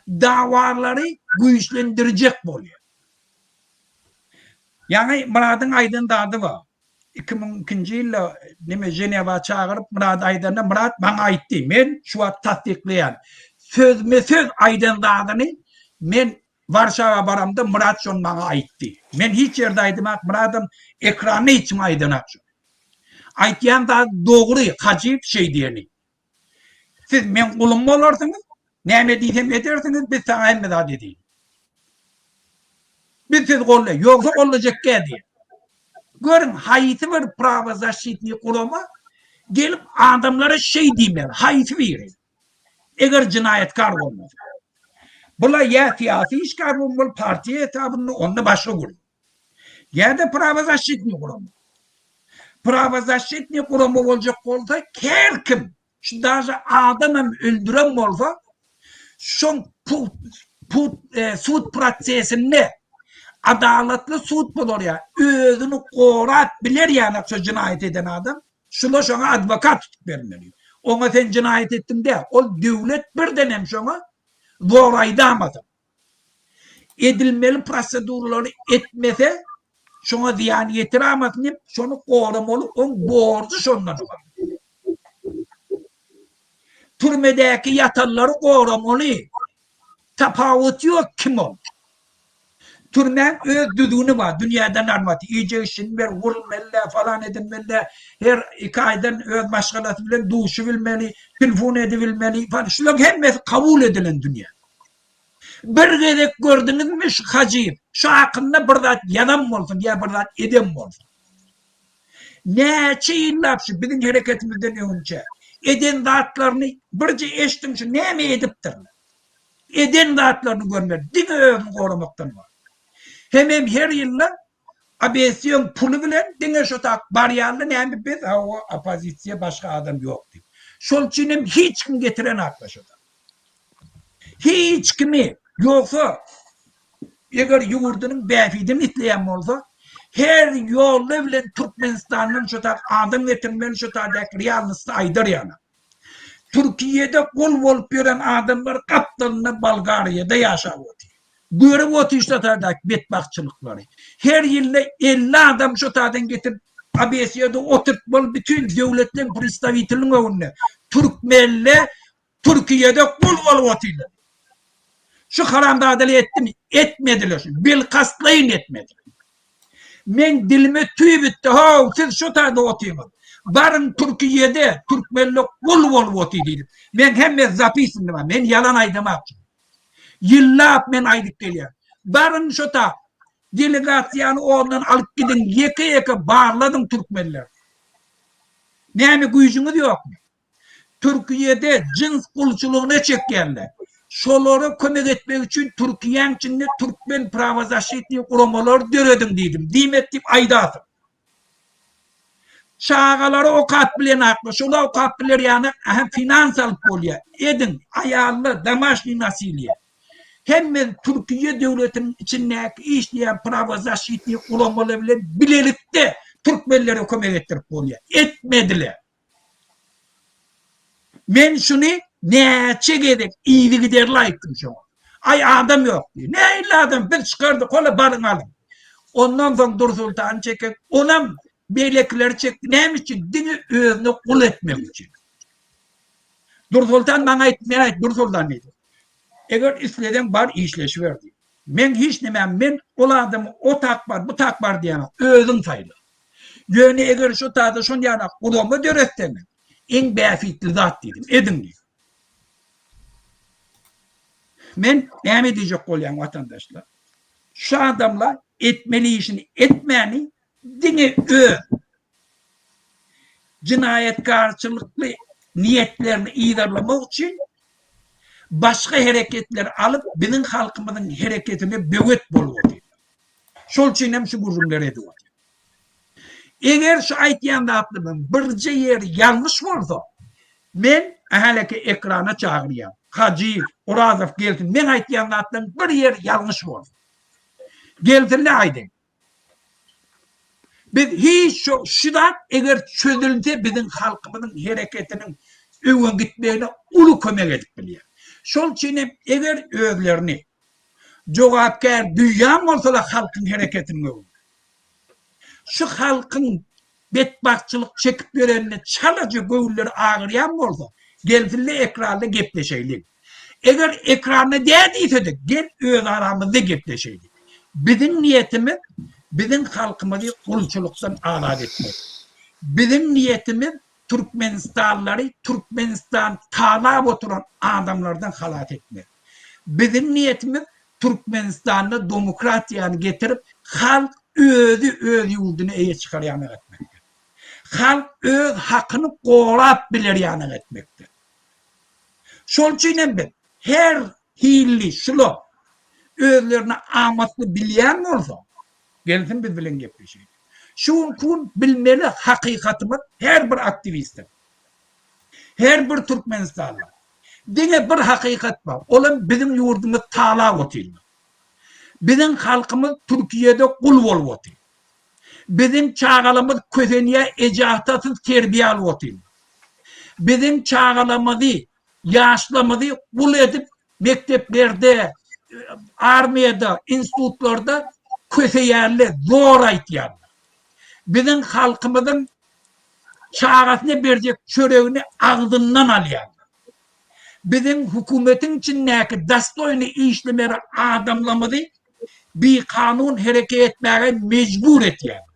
Dawalary güýçlendirjek bolýar. Ýaňy Myradyň aýdan zady bar. 2002-nji ýylda neme Ženewa çagyryp Myrady aýdanda Myrat maňa aýtdy. Men şu wagt tassyklaýan. Sözme-söz aýdan zadyny men Warşawa baramda Myrat şony maňa aýtdy. Men hiç ýerde aýdymak Myradam ekranda hiç kim aýdanak şony. Aýtýan zady dogry Hajyýew şeý diýeni. Siz meň gulum bolarsyňyz, näme diýsem edersiňiz, biz saňa hemme zat edeýin. Biz sizi gollaýas, ýogsa gollajak däl diýen. Görüň, haýsy bir prawozaşitniý gurama gelip adamlara şeý diýmeli, haýsy biri? Eger jenaýatkar bolmasa. Bula ýa syýasy işgär bolmaly partiýa hesabynda, onda başga gürrüň. Ýa-da prawozaşitniý gurama. Prawozaşitniý gurama boljak bolsa, her kim, şu daže adamam öldüren bolsa, şoň. Put, e, sud prosesinde adalatly sud bolar ýa özüni gorap biler ýaly şu jenaýat eden adam şula şoňa adwokat tutup bermeli. Oňa sen jenaýat etdiň dä, ol döwlet birden hem şoňa zor aýdamasyn. Edilmeli proseduralary etmese şoňa zyýan ýetiramasyn diýip şony goramaly, oň borjy şondan ybarat. Türmedäki ýatanlary goramaly. Tapawuty ýok kim ol. Türmäň öz düzgüni bar, dünýäde normatiw. Iýjek işini ber, gurulmaly-dä, falan edilmeli-dä, her iki aýdan öz maşgalasy bilen duşubilmeli, telefon edibilmeli, falan. Şularyň hemmesi kabul edilen dünýä. Bir gezek gördüňizmi şu Hajyýew şu hakynda bir zat ýazan bolsun ýa bir zat eden bolsun. Näçe ýyllap şu biziň hereketimizden öňünçä eden zatlaryny birje eşdiň şu näme edipdirler. Eden zatlaryny görmeli diňe özüni goramakdan bar. Hemem her ýylda ABS-iň puly bilen diňe şu tak barýarlar näme biz hawa oppozisiýa başga adam ýok diýip. Şol üçin hem hiç kim getirenaklar şu tak. Hiç kimi, ýogsa, eger ýurdunyň bähbidini isleýän bolsa, her ýoly bilen Türkmenistandan şu tak adam getirmeli, şu taýdaky realnysty aýdar ýaly. Türkiýede gul bolup ýören adamlar gapdalynda Bolgariýada ýaşap otyr. Görüp otyr şu taýdaky betbagtçylyklary. Her ýylda 50 adam şu taýdan getirip ABS-de oturtmaly bütin döwletleň predstawiteliniň öňünde. Türkmenle Türkiýede gul bolup otyrlar. Şu haramzadaly etdimi? Etmediler şuny. Bilkastlaýyn etmediler. Men dilime tüý bitdi. How, siz şu taýda otyňyz. Baryň Türkiýede türkmenler gul bolup otyr diýdim. Men hemme zapisinde bar. Men ýalan aýdamak. Ýyllap men aýdyp gelýän. Baryň şu ta delegasiýany ondan alyp gidiň, ýeke-ýeke barladyň türkmenler. Näme güýjüňiz ýokmy? Türkiýede jyns gulçulygyna çekýänler. Şolara kömek etmek üçin Türkiýäň içinde türkmen prawozaşitniý guramalar dörediň diýdim. Diýmek diýip aýdasyň. Çagalary okap bilenaklar, şolar okap biler ýaly hem finans alyp bolýar. Ediň, aýallar, domaşniý nasilýe. Hemme Türkiýe döwletiniň içindäki işleýän prawozaşitniý guramalar bilen bilelikde türkmenlere kömek etdirip bolýar. Etmediler. Men şuny näçe gezek yzygiderli aýtdym şoňa. Aý adam ýok diýdi. Nähili adam biz çykardyk hola baryň alyň. Ondan soň Dursultany çeken, onam beýlekileri çekdi. Näme üçin? Diňe özüne gul etmek üçin. Dursultan maňa aýtdy, men aýtdym Dursultan diýdi. Eger isleseň bar işleşiber diýdi. Men hiç näme men ol adamy o tak bar, bu tak bar diýemok. Özüň saýla. Ýöne eger şu taýda şon ýaly gurama döretseňiz, iň bähbitli zat diýdim, ediň diýdim. Men näme diýjek bolýan watandaşlar? Şu adamlar etmeli işini etmäni diňe öz jenaýatkarçylykly niýetlerini yzarlamak üçin başga hereketleri alyp biziň halkymyzyň hereketine böwet bolup otyr. Şol üçin hem şu gürrüňleri edip otyr. Eger şu aýtýan zatlarymyň birje ýeri ýalňyş bolsa, men häleki ekrana çagyrýan. Hajyýew, Orazow gelsin, meň aýtýan zatlarym bir ýeri ýalňyş bolsa. Gelsinler aýdaýyn. Biz hiç şu, şu zat eger çözülse biziň halkymyzyň hereketiniň öňe gitmegine uly kömek edip bilýär. Şol üçin hem eger özlerini jogapkär duýýan bolsalar halkyň hereketiniň öňünde. Şu halkyň betbagtçylyk çekip ýörenine çalaja göwünleri agyrýan bolsa, gelsinler ekranda gepleşeýlik. Eger ekranda däl diýse-de, gel öz aramyzda gepleşeýlik. Biziň niýetimiz biziň halkymyzy gulçulykdan azat etmek. Biziň niýetimiz türkmenistanlylary Türkmenistan talap oturan adamlardan halas etmek. Biziň niýetimiz Türkmenistanda domokratiýany getirip halk özi öz ýurdyna eýe çykar ýanak etmekdir. Halk öz hakyny gorap biler ýanak etmekdir. Şol üçin hem biz her hilli şular özlerine amatly bilýän bolsa gelsin biz bilen gepleşeýin. Şu günki gün bilmeli hakykatymyz her bir aktiwistiň, her bir türkmenistanly. Diňe bir hakykat bar, olam biziň ýurdumyz talap otyrlar. Biziň halkymyz Türkiýede gul bolup otyr. Biziň çagalarymyz kösenýär eje-atasyz terbiýe alyp otyrlar. Biziň çagalarymyzy, ýaşlarymyzy gul edip mekdeplerde, armiýada, institutlarda köseýärler, zor aýtýarlar. Biziň halkymyzyň çagasyna berjek çöregini agzyndan alýarlar. Biziň hökümetiň içindäki dostoýny işlemeli adamlarymyzy bikanun hereket etmäge mejbur etýärler.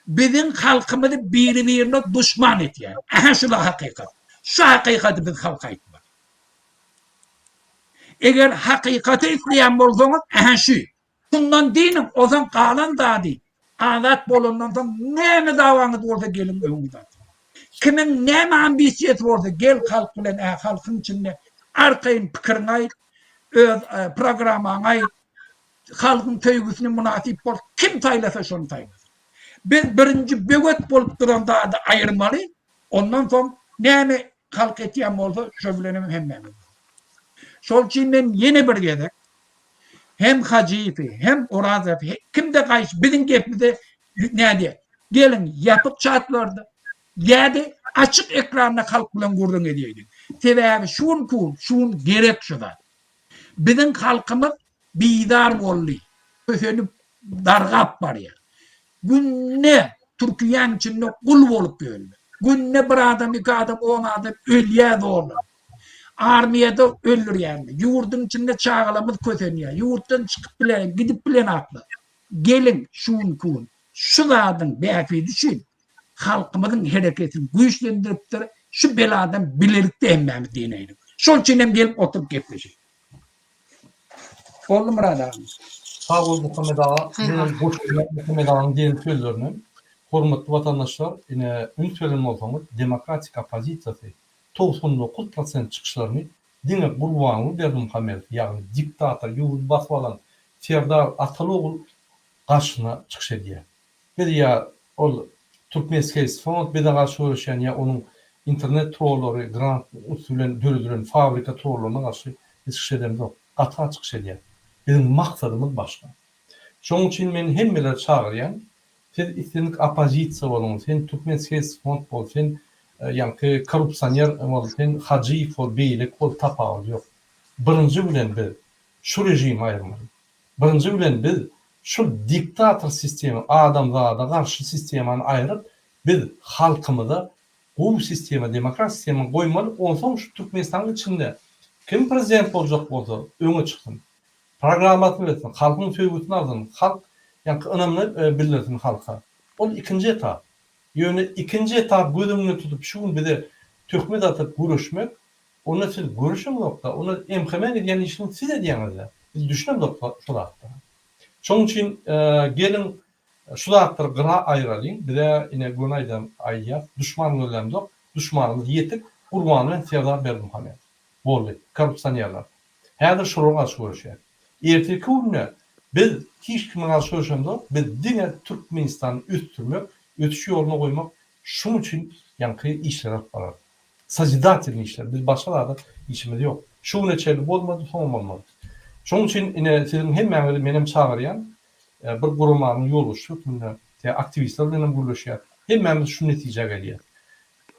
Biziň halkymyzy biri-birine duşman etýär. Ähä şula hakykat. Şu hakykaty biz halka aýtmaly. Eger hakykaty isleýän bolsaňyz, ähä şu. Şundan dynyň, ozan galan zady azat bolandan soň näme dawaňyz bolsa geliň öňüňize atyň. Kimiň näme ambisiýasy bolsa gel halk bilen ä halkyň içinde arkaýyn pikiriňi aýt, öz programmaňy aýt, halkyň söýgüsine mynasyp bol, kim saýlasa şony saýlasyn. Biz birinji böwet bolup duran zady aýyrmaly, ondan soň näme halk etýän bolsa şo bilenem hemmämiz. Şol üçin men ýene bir gezek Hem Hajyýewi, hem Orazowy, kimde gaýyş biziň gepimize nädýär? Geliň, ýapyk çatlarda ýa-da açyk ekranda halk bilen gürrüň edýäýdik. Sebäbi şu günki gün, şu gün gerek şu zat. Biziň halkymyz bizar boldy, kösenip, dargap barýar. Günde Türkiýäň içinde gul bolup ýörler. Günde bir adam, iki adam, on adam ölýär zorlanyp. Armiýada öldürýärler. Ýurduň içinde çagalarymyz kösenýär. Ýurtdan çykyp bilen, gidip bilenaklar. Geliň şu günki gün şu zadyň bähbidi üçin halkymyzyň hereketini güýçlendiripdir. Şu beladan bilelikde hemmämiz dineýlik. Şol üçin hem gelip oturyp gepleşeýlik. Boldy Myrat aga. Sag bol Muhammet aga. Menem goşulýan Muhammet aganyň diýen sözlerine. Hormatly watandaşlar, ine üns beren bolsaňyz, demokratik oppozisiýasy 99 prosent çykyşlaryny diňe Gurbanguly Berdimuhamedow, ýagny diktator, ýurdy basyp alan Serdar ataly ogul garşyna çykyş edýär. Biz ýa ol Turkmenskeýs front bize garşy göreşýän ýa onuň internet trollary grant üsti bilen döredilen fabrika trollaryna garşy biz çykyş edemzok. Gaty çykyş edýäs. Biziň maksadymyz başga. Şonuň üçin men hemmeleri çagyrýan, siz islendik oppozisiýa boluň, sen Turkmenskeýs front bol, sen ýaňky korrupsioner bol, sen Hajyýew bol, beýleki bol tapawudy ýok. Birinji bilen biz şu režimi aýyrmaly. Birinji bilen biz şu diktator sistema, adamzada garşy sistemany aýryp, biz halkymyza gowy sistema, demokratik sistema goýmaly, onsoň şu Türkmenistanyň içinde kim prezident boljak bolsa öňe çyksyn, programmasyny bersin, halkyň söýgüsini alsyn, halk ýaňky ynamyny bildirsin halka. Ol ikinji etap. Ýöne ikinji etap göz öňünde tutup şu gün bize töhmet atyp göreşmek, Onda siz görüşeňzokda, onda MHM-niň edýän işini siz edýäňizle. Biz düşünemzok şu zatlara. Şonuň üçin geliň şu zatlary gyra aýyralyň. Bize ine göni aýdan aýdýas, duşman gözlämzok, duşmanymyz ýetik, Gurban bilen Serdar Berdimuhamedow. Boldy. Korrupsionerler. Häzir şolara garşy göreşýäs. Ertirki günde biz hiç kime garşy göreşemzok, biz diňe Türkmenistany ösdürmek, ösüş ýoluna goýmak, şuň üçin ýaňky işleri alyp bararys. Sozidatelnyý işler. Biz başga zada işimiz ýok. Şu güne çenli bolmady, soňam bolmaz. Şonuň üçin ine siziň hemmäňizi menem çagyrýan, bir guramanyň ýolbaşçysy hökmünde, tä aktiwistler bilen hem gürleşýäs. Hemmämiz şu netijä gelýäs.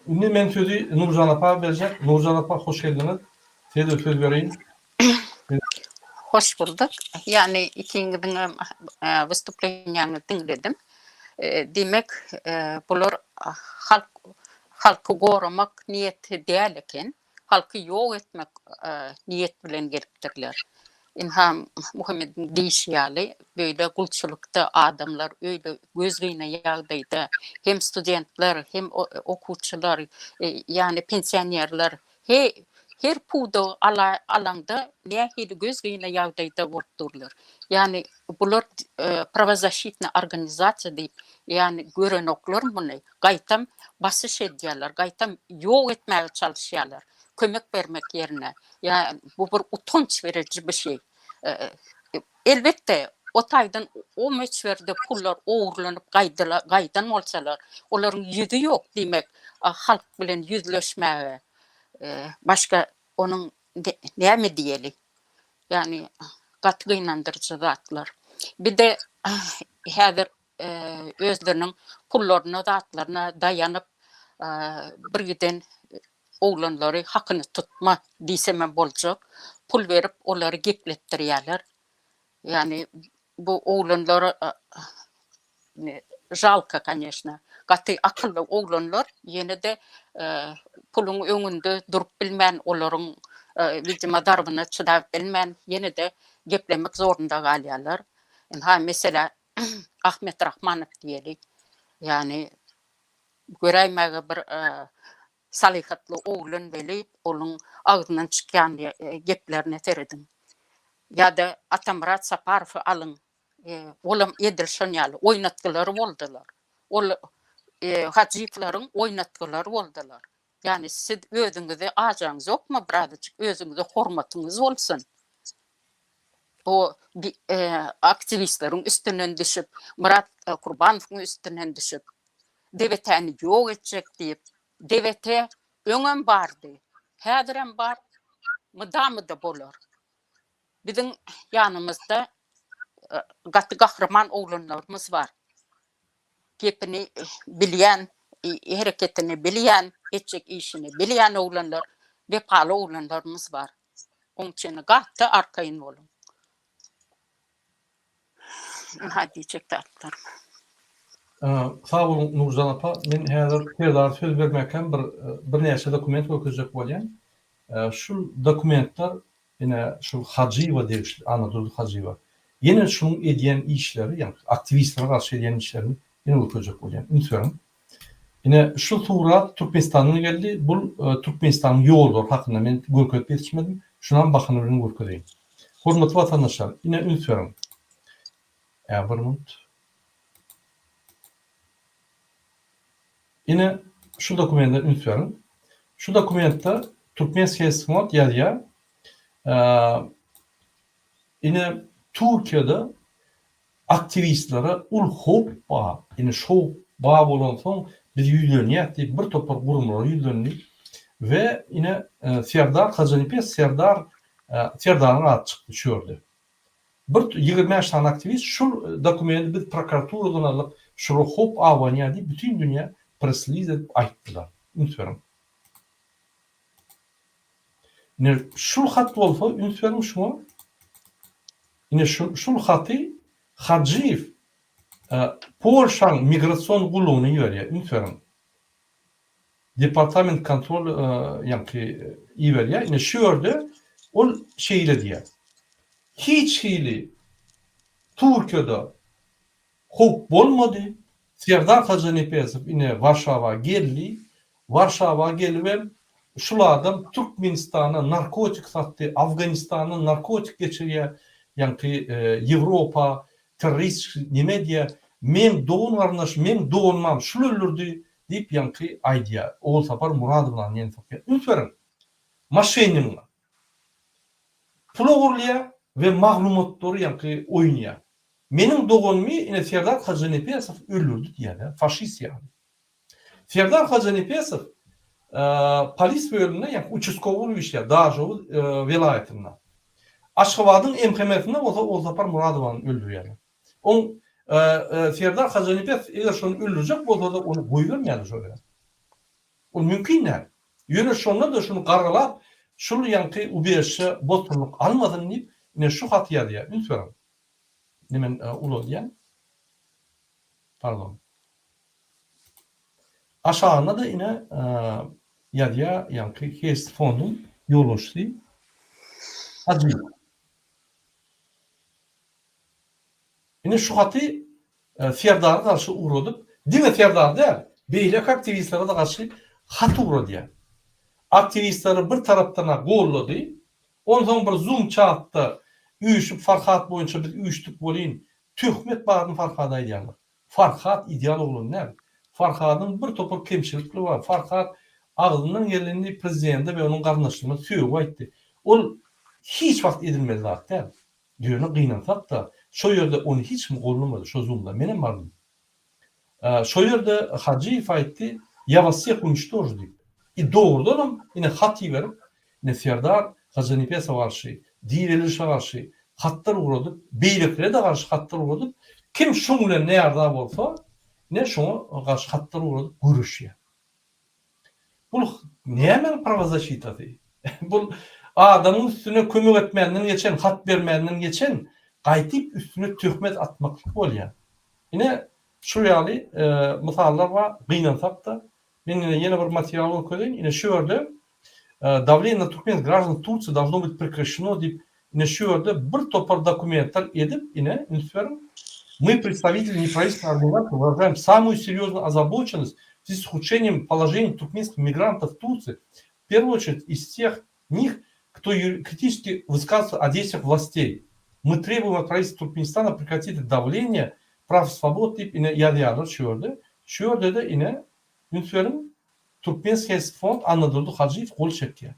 Indi men sözi Nurjan apa berjek. Nurjan apa hoş geldiňiz. Size-de söz bereýin. Hoş bulduk. Ýagny ikiňiziňem wystuplenýaňyzy diňledim. Diýmek, bular halk halky goramak niýeti däl eken, halky ýok etmek niýet bilen gelipdirler. Ynha, Muhammediň diýşi ýaly, beýle gulçulykda adamlar öýle gözgyny ýagdaýda hem studentler, hem okuwçylar, ýagny pensionerler He, her pudagy ala, alaňda nähili gözgyny ýagdaýda bolup durlar. Ýagny bular prawozaşitnyý organizasiýa diýip, ýagny görenoklar muny, gaýtam basyş edýärler, gaýtam ýok etmäge çalyşýarlar, kömek bermek ýerine. Ýa bu bir utanç beriji bir şey. Elbetde, o taýdan o möçberde pullar ogurlanyp gaýdyla, gaýdan bolsalar, olaryň ýüzi ýok diýmek, halk bilen ýüzleşmäge. Başga onuň näme diýeli? Ýagny gaty gynandyryjy zatlar. Bir-de häzir özleriniň pullaryna, zatlaryna daýanyp bir giden oglanlary hakyny tutma diýsemem boljak. Pul berip olary gepletdirýärler. Ýagny bu oglanlar žalko koneşno. Gaty akylly oglanlar ýene-de puluň öňünde durup bilmän olaryň widimo zarbyna çydap bilmän ýene-de geplemek zorunda galýarlar. Ynha meselä Ahmet Rahmanow diýeli. Ýagny göräýmäge bir salyhatly oglan weli onuň agzyndan çykýan geplerine serediň. Ýa-da Atamyrat Saparowy alyň. Olam edil şon ýaly oýnatgylary boldular. Ol Hajyýewleriň oýnatgylary boldular. Ýagny siz özüňizi ajaňyzokmy birazajyk özüňize hormatyňyz bolsun. Bu aktiwistleriň üstünden düşüp, Myrat Kurbanowyň üstünden düşüp, DWT-ni ýok etjek diýip, DWT öňem bardy, häzirem bar, mydama-da bolar. Biziň ýanymyzda gaty gahryman oglanlarymyz bar. Gepini bilýän, hereketini bilýän, etjek işini bilýän oglanlar, wepaly oglanlarymyz bar. Oň üçin gaty arkaýyn boluň. Ynha diýjek zatlarym. Sag boluň Nurjan apa. Men häzir Serdara söz bermäkäm bir birnäçe dokument görkezjek bolýan. Şul dokumentler ine şul Hajyýewa degişli, Annadurdy Hajyýewa. Ýene şunuň edýän işleri, ýagny aktiwistlere garşy edýän işlerini ýene görkezjek bolýan. Üns beriň. Ine şu surat Türkmenistandan geldi. Bul Türkmenistanyň ýollary hakynda men görkezip ýetişmedim. Şunam bahana bilen görkezeýin. Hormatly watandaşlar, ine üns beriň. Ä bir minut. Ine şu dokumente üns beriň. Şu dokumentde Türkmenskiý Hesmot ýazýar. Ine Türkiýede Aktiwistlere uly howp bar. Ine şo bar bolansoň biz ýüzlenýäs diýip bir topar guramalara ýüzlendi we ine Serdar Hajynepes Serdar Serdaryň ady çykdy şu ýerde. Bir 25 sany aktiwist şul dokumenti biz prokuraturadan aldyk şulara howp abanýar diýip bütin dünýä press-release edip aýtdylar. Üns beriň. Ine şul hat bolsa üns beriň şuňa. Ine şu şul haty Hajyýew Polşaň migrasion gullugyna iberýär. Üns beriň. Departament kontrol ýaňky iberýär. Ine şu ýerde ol şeýle diýýär. Hiç hili Türkiýede Howp bolmady. Serdar Hajynepesow ine Warşawa geldi. Warşawa gelibem şul adam Türkmenistana narkotik satdy, Afganistandan narkotik geçirýär, ýaňky Ýewropa terrorist neme edýär, meň dogan garyndaş, meň doganymam şul öldürdi diýip ýaňky aýdýar. Ogulsapar Muradownany ýene sokýar. Üns beriň, moşennigiň pul ogurlaýar we maglumatlary ýaňky oýnaýar. Meniň doganymy ine Serdar Hajynepesow öldürdi diýýär-dä, faşist ýaly. Serdar Hajynepesow polis bölüminde ýa uçastkowy bolup işleýär Daşoguz welaýatynda. Aşgabadyň MHM-sinde bolsa Ogulsapar Muradowany öldürýärler. Oň Serdar Hajynepesow eger şony öldürjek bolsa-da ony goýbermeýärler şo ýere. Ol mümkin däl. Ýöne şonda-da şuny gargalap, şul ýaňky ubežişe bosgunlyk almasyn diýip, ine şu haty ýazýar. Üns beriň. Indi men ulaldýan. Pardon. Aşagynda-da ine ýazýar ýaňky Hest fonduň ýolbaşçysy Hajyýew. Ine şu haty Serdara garşy ugradyp, diňe Serdar däl, beýleki aktiwistlere-de garşy hat ugradýar. Aktiwistleri bir tarapdan-a gollady, onsoň bir zoom çatda üýşüp Farhat boýunça biz üýşdük welin, töhmet baryny Farhada aýdýarlar. Farhat ideal oglan däl. Farhadyň bir topar kemçilikleri bar. Farhat agzyndan gelenini prezidente we onuň garyndaşlaryna sögüp aýtdy. Ol hiç wagt edilmeli zat däl. Ýöne gynansak-da, şo ýerde ony hiç kim gollamady, şo zoomda menem bardym. Şo ýerde Hajyýew aýtdy, Ýa was wseh uniçtožu diýip. I dogrudanam ine hat iberip, ine Serdar Hojanepesowa garşy, Direlişe garşy hatlar ugradyp, beýlekilere-de garşy hatlar ugradyp, kim şuň bilen näarza bolsa, ine şoňa garşy hatlar ugradyp göreşýär. Bul nämäň prawozaşitasy? Bul adamyň üstüne kömek etmänden geçen, hat bermänden geçen, gaýtyp üstüne töhmet atmaklyk bolýar. Ine, şu ýaly mysallar bar, gynansak-da. Men ine ýene bir material görkezeýin. Ine şu ýerde Dawleniýe na türkmen graždan Tursiýa dawno byt prekraşeno diýip, ine şu ýerde bir topar dokumentler edip, ine üns beriň. Мы, представители неправительственной организации, выражаем самую серьезную озабоченность в связи с ухудшением положения туркменских мигрантов в Турции, в первую очередь из тех них, кто критически высказывается о действиях властей. Мы требуем от правительства Туркменистана прекратить давление прав свобод diýip ine ýazýarlar şu ýerde. Şu ýerde-de ine üns beriň Turkmenskiý fond Annadurdy Hajyýew gol çekýär.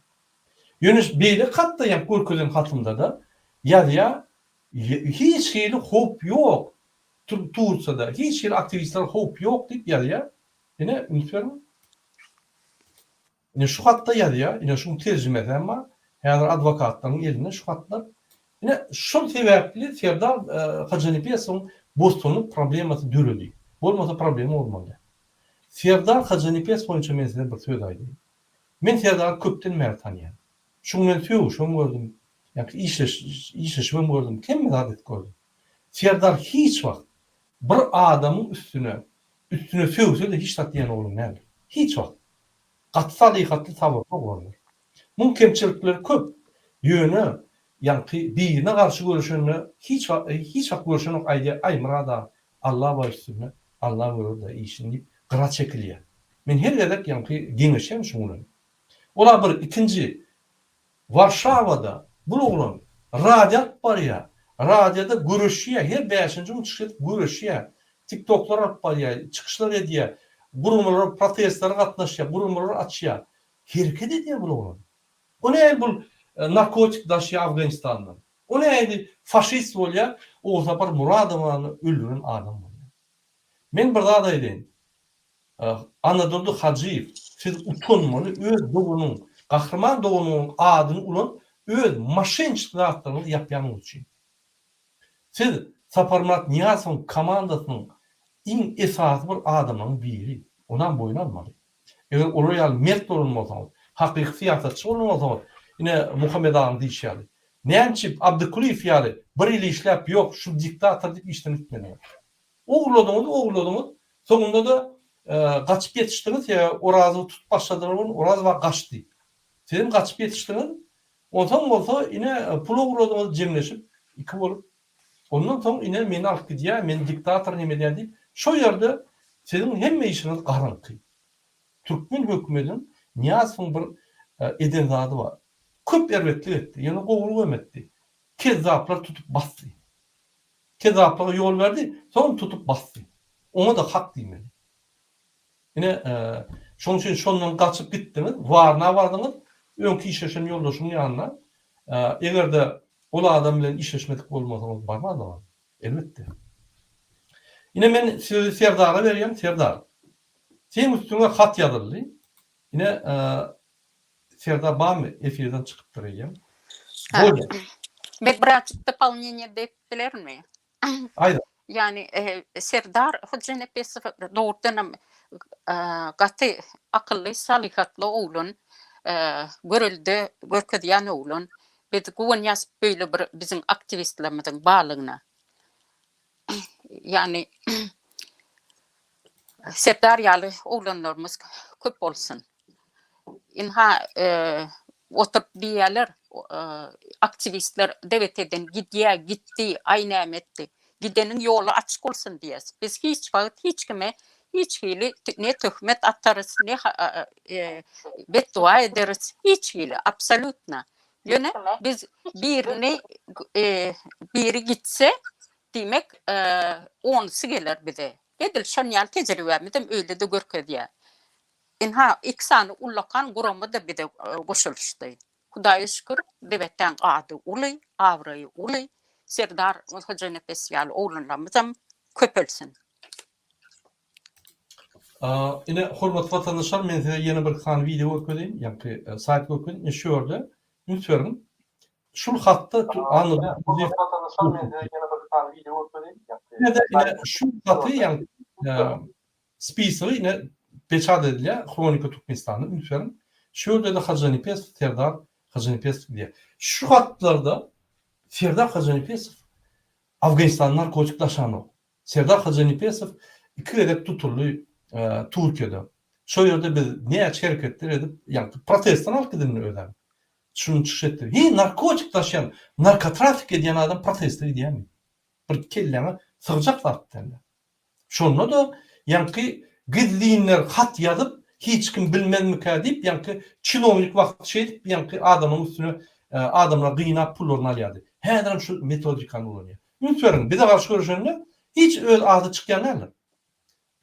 Ýöne beýleki hatda ýa görkezen hatymda-da ýazýar hiç hili howp ýok Tursiýada hiç hili aktiwistlere howp ýok diýip ýazýar. Ine üns beriň. Ine şu hatda ýazýar, ine şuň terjimesi hem bar. Häzir adwokatlaryň elinde şu hatlar. Ine şol sebäpli Serdar Hojanepesowyň bosgunlyk problemasy döredi. Bolmasa problema bolmaly däl. Serdar Hojanepesow boýunça men size bir söz aýdaýyn. Men Serdary köpden bäri tanýan. Şuň bilen sögüşibem gördüm, ýa-ki işleşibem gördüm, hemme zat edip gördüm. Serdar hiç wagt bir adamyň üstüne üstüne sögse-de hiç zat diýen oglan däldir. Hiç wagt. Gaty salyhatly sabyrly oglandyr. Muň kemçilikleri köp. Ýöne ýaňky birine garşy göreşende hiç wagt hiç wagt göreşenok aýdýar aý Myrat aga Alla bar üstünde Alla görerde işini diýip gyra çekilýär. Men her gezek ýaňky geňeşýän şuň bilen. Ola bir ikinji Warşawada bul oglan radio alyp barýar. Radioda göreşýär, her bäşinji gün çykyş edip göreşýär. Tiktoklar alyp barýar, çykyşlar edýär, guramalara, protestlere gatnaşýar, guramalar açýar. Hereket edýär bul oglan. O nähili bul narkotik daşýar Afganistandan? O nähili faşist bolýar, Ogulsapar Muradowany öldüren adam bolýar. Men bir zat aýdaýyn. Annadurdy Hajyýew, siz utanmaly öz doganyň, gahryman doganyňyň adyny ulanyp öz moşençik zatlaryňyzy ýapýanyňyz üçin. Siz Saparmyrat Nyýazowyň komandasynyň iň esasy bir adamlaryň biri. Onam boýun almaly. Eger olar ýaly mert bolan bolsaňyz, hakyky syýasatçy bolan bolsaňyz, ine Muhammet agaň diýşi ýaly, näme üçin Abdykulyýew ýaly bir ýyl işläp ýok şu diktator diýip işden gitmediňiz. Ogurladyňyz, ogurladyňyz, soňunda-da gaçyp ýetişdiňiz, sebäbi Orazowy tutup başladylar welin, Orazow aga gaçdy. Sizem gaçyp ýetişdiňiz, onsoň bolsa ine pul ogurladyňyz jemleşip, iki bolup. Ondan soň ine meni alyp gidýär, meni diktator neme edýär diýip, şo ýerde siziň hemme işiňiz garaňky. Türkmen hökümediniň Nyýazowyň bir eden zady bar. Köp erbetlik etdi, ýöne gowulyk hem etdi. Kezzaplar tutup basdy. Kezzaplyga ýol berdi, soňam tutup basdy. Oňa-da hak diýmeli. Ine, şonuň üçin şondan gaçyp gitdiňiz, Warna bardyňyz, öňki işleşen ýoldaşyň ýanyna. Eger-de ol adam bilen işleşmedik bolmasaňyz barmazdyňyz, elbetde. Ine, men sözi Serdara berýän, Serdar, seň üstüňe hat ýazyldy. Ine, Serdar barmy? Efirden çykypdyr eýýäm. Bolýar. Men birazjyk dopolneniýe berip bilermi? Aýdyň. Ýani Serdar Hojanepesow dogrudanam gaty akylly, salyhatly oglan, görelde görkezýän oglan. Biz guwanýas beýle bir biziň aktiwistlerimiziň barlygyna. Ýani Serdar ýaly oglanlarymyz köp bolsun. Ynha, oturyp diýýärler, aktiwistler DWT-den gidýär, gitdi, aý näme etdi. Gideniň ýoly açyk bolsun diýýäs. Biz hiç wagt hiç kime hiç hili ne töhmet atarys, ne betdua ederis, hiç hili, absolýutno. Ýöne biz birini biri gitse, diýmek, onusy geler bize. Edil şon ýaly tejribämizem öýle-de görkezýär. Ynha, iki sany ullakan gurama-da bize goşulyşdy. Hudaýa şükür, Debetdäň ady uly, abraýy uly, Serdar Hojanepes ýaly oglanlarymyzam köpelsin. Ine, hormatly watandaşlar, men size ýene bir sany wideo görkezeýin, ýaňky saýt görkezeýin. Ine şu ýerde üns beriň. Şul hatda Ine şu haty ýaňky spisogy ine peçat edilýär Hronika Türkmenistanda üns beriň. Şu ýerde-de Hajynepesow Serdar Hajynepesow diýýär. Şu hatlarda Serdar Hajynepesow Afganistana narkotik daşanok. Serdar Hajynepesow iki gezek tutuldy Türkiýede. Şo ýerde biz näçe hereketler edip, ýaňky protestden alyp gidildi özem. Şuny çykyş etdi. Heý, narkotik daşýan, narkotrafik edýän adam proteste gidýärmi? Bir kelläňe sygjak zat däl. Şonda-da ýaňky gizlinler hat ýazyp, hiç kim bilmezmikä diýip, ýaňky çinownik wagty şeýdip, ýaňky adamlaryň üstüne adamlary gynap pullaryny alýardy. Häzirem şu metodikany ulanýar. Üns beriň, bize garşy göreşende hiç öz ady çykýan däldir.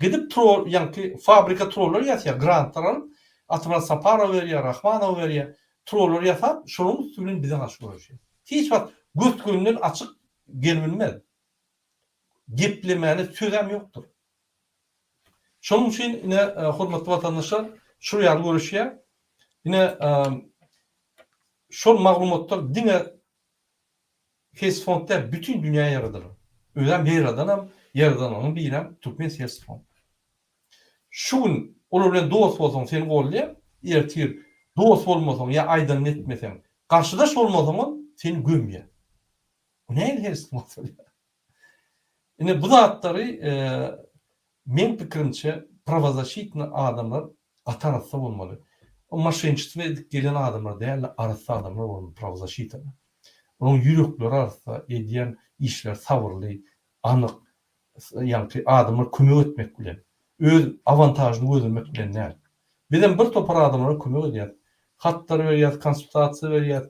Gidip trol, ýaňky fabrika trollar ýasýar, grantlar alyp, Atamyrat Saparowa berýär, Rahmanowa berýär, trollar ýasap, şolaryň üsti bilen bize garşy göreşýär. Hiç wagt gös-gönden açyk gelibilmez. Geplemäne sözem ýokdur. Şonuň üçin ine hormatly watandaşlar şul ýaly göreşýär. Ine şol maglumatlar diňe Hesfond däl bütin dünýä ýaradylar. Özem ýaradanam, ýaradanlaryň birem Türkmen Hesfond. Şu gün olar bilen dost bolsaň seni goldaýar, ertir dost bolmasaň ýa aýdanyny etmeseň, garşydaş bolmasaňam seni gömýär. Bu nähili Hesfond bolýar? Ine bu zatlary Meň pikirimçe prawozaşitny adamlar gaty arassa bolmaly. O moşenniçestwo edip gelen adamlar dälde arassa adamlar bolmaly prawozaşitada. Olaryň ýürekleri arassa, edýän işleri sabyrly, anyk, ýaňky adamlara kömek etmek bilen, öz awantažyny gözlemek bilen däl. Bizem bir topar adamlara kömek edýäs. Hatlar berýäs, konsultasiýa berýäs,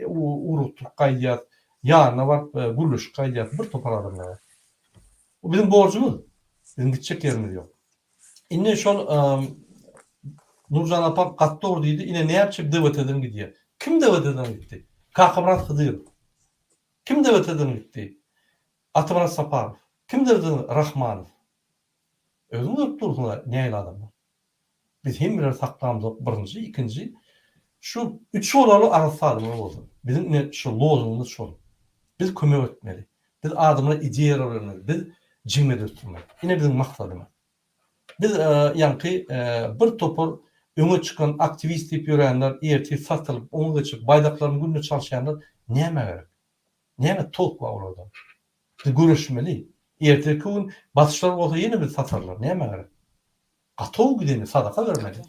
ugrukdyryp gaýdýas, ýanyna baryp gürleşip gaýdýas bir topar adamlara. Bu biziň borjumyz. Biziň gitjek ýerimiz ýok. Indi şol Nurjan apa gaty dogry diýdi. Ine näçe DWT-den gidýär. Kim DWT-den gitdi? Kakamyrat Hydyrow. Kim DWT-den gitdi? Atamyrat Saparow. Kim DWT-den? Rahmanow. Özüň görüp dursuň-a nähili adamlar. Biz hemmeleri saklamzok birinji, ikinji şu üç bolaly arassa adamlar bolsun. Biziň ine şu lozungymyz şol. Biz kömek etmeli. Biz adamlara ideýalar bermeli. Biz jemgyýet ösdürmeli. Ine biziň maksadymyz. Biz ýaňky bir topar öňe çykan aktiwist diýip ýörenler ertir satylyp, oňa geçip baýdaklaryny günde çalyşýanlar nämä gerek? Näme tolk bar olardan? Biz göreşmeli. Ertirki gün basyşlar bolsa ýene bizi satarlar. Nämä gerek? Gatow gideni sadaka bermeli.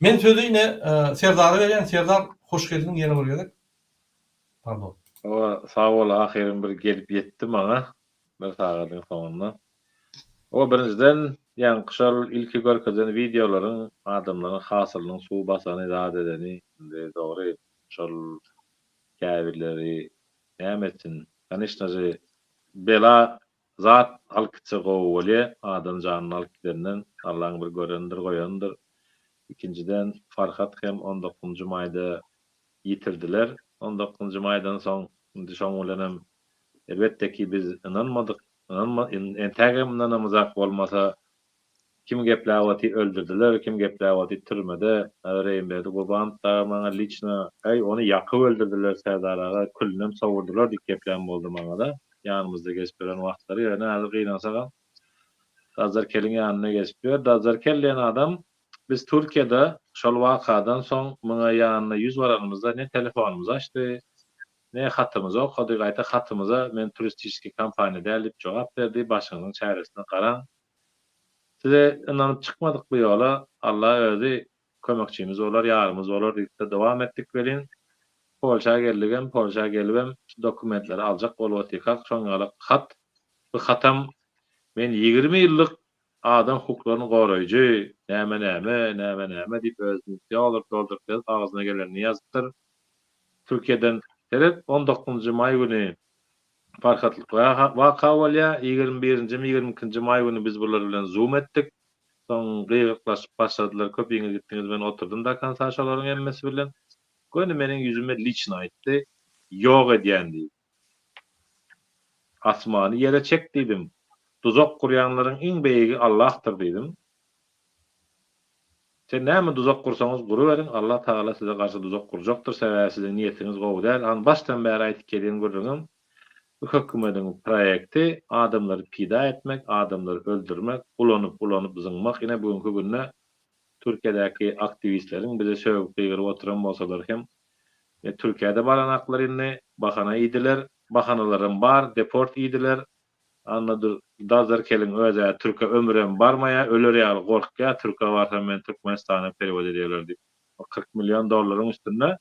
Men sözi ine Serdara berýän. Serdar hoş geldiň ýene bir gezek. Pardon. Hawa sag bol ahyryn bir gelip ýetdi maňa bir sagadyň soňunda. Hawa birinjiden ýaňky şol ilki görkezen wideolaryň adamlaryň hasylynyň suw basany zat edeni indi dogry şol käbirleri näme etsin kanyşnaže bela Zat alyp gitse gowy bolýa, adam janyny alyp gidenden Allaň bir görendir goýandyr. Ikinjiden Farhat hem on dokuzynjy maýda ýitirdiler. On dokuzynjy maýdan soň indi şoň bilenem elbetde ki biz ynanmadyk, ynanma entägem ynanamyzak bolmasa Kim gepläp oty öldürdiler, kim gepläp oty türmede. Reýimberdi Gurbanow dagy maňa liçno, Äý, ony ýakyp öldürdiler Serdar aga, külünem sowurdylar diýip geplän boldy maňa-da, ýanymyzda gezip ýören wagtlary. Ýöne häzir gynansagam, Dajjar keliň ýanynda gezip ýör. Dajjar kel diýen adam biz Türkiýede şol wakadan soň muňa ýanyna ýüz baranymyzda ne telefonymyzy açdy, ne hatymyzy okady, gaýta hatymyza men turistiçeskiý kompaniýa däl diýip jogap berdi, başyňyzyň çäresine garaň. Size ynanyp çykmadyk bu ýola, Alla özi kömekçimiz bolar, ýarymyz bolar diýip-de dowam etdik welin, Polşa geldigem, Polşa gelibem şu dokumentleri aljak bolup otyrkak şoň ýalak hat, bu hatam men 20 ýyllyk adam hukuklaryny goraýjy, näme-näme, näme-näme diýip özüni dolduryp-dolduryp ýazyp agzyna gelenini ýazypdyr. Türkiýeden seret, on dokuzynjy maý güni Parhatlyk waka bolýar. Ýigrimi birinjimi, ýigrimi ikinji maý güni biz bular bilen zoom etdik. Soň gygyryklaşyp başladylar, köpiňiz gitdiňiz, men oturdym do konsa şolaryň hemmesi bilen. Göni meniň ýüzüme liçno aýtdy, ýok edýän diýip. Asmany ýere çek diýdim. Duzak gurýanlaryň iň beýigi Allahdyr diýdim. Sen näme duzak gursaňyz guruberiň Allah Tagala size garşy duzak gurjakdyr sebäbi siziň niýetiňiz gowy däl an başdan bäri aýtyp gelýän gürrüňim bu hökümediň proýekti adamlary pida etmek adamlary öldürmek ulanyp ulanyp zyňmak ine bu günki günde Türkiýedäki aktiwistleriň bize sögüp gygyryp oturan bolsalar hem Türkiýede baranaklar indi bahana iýdiler bahanalaram bar deport iýdiler Annadur Dazar keliň özä türke ömürem barmaýa öler ýaly gorkýa türke barsam meni Türkmenistana perewod ederler diýip o 40 million dollaryň üstünde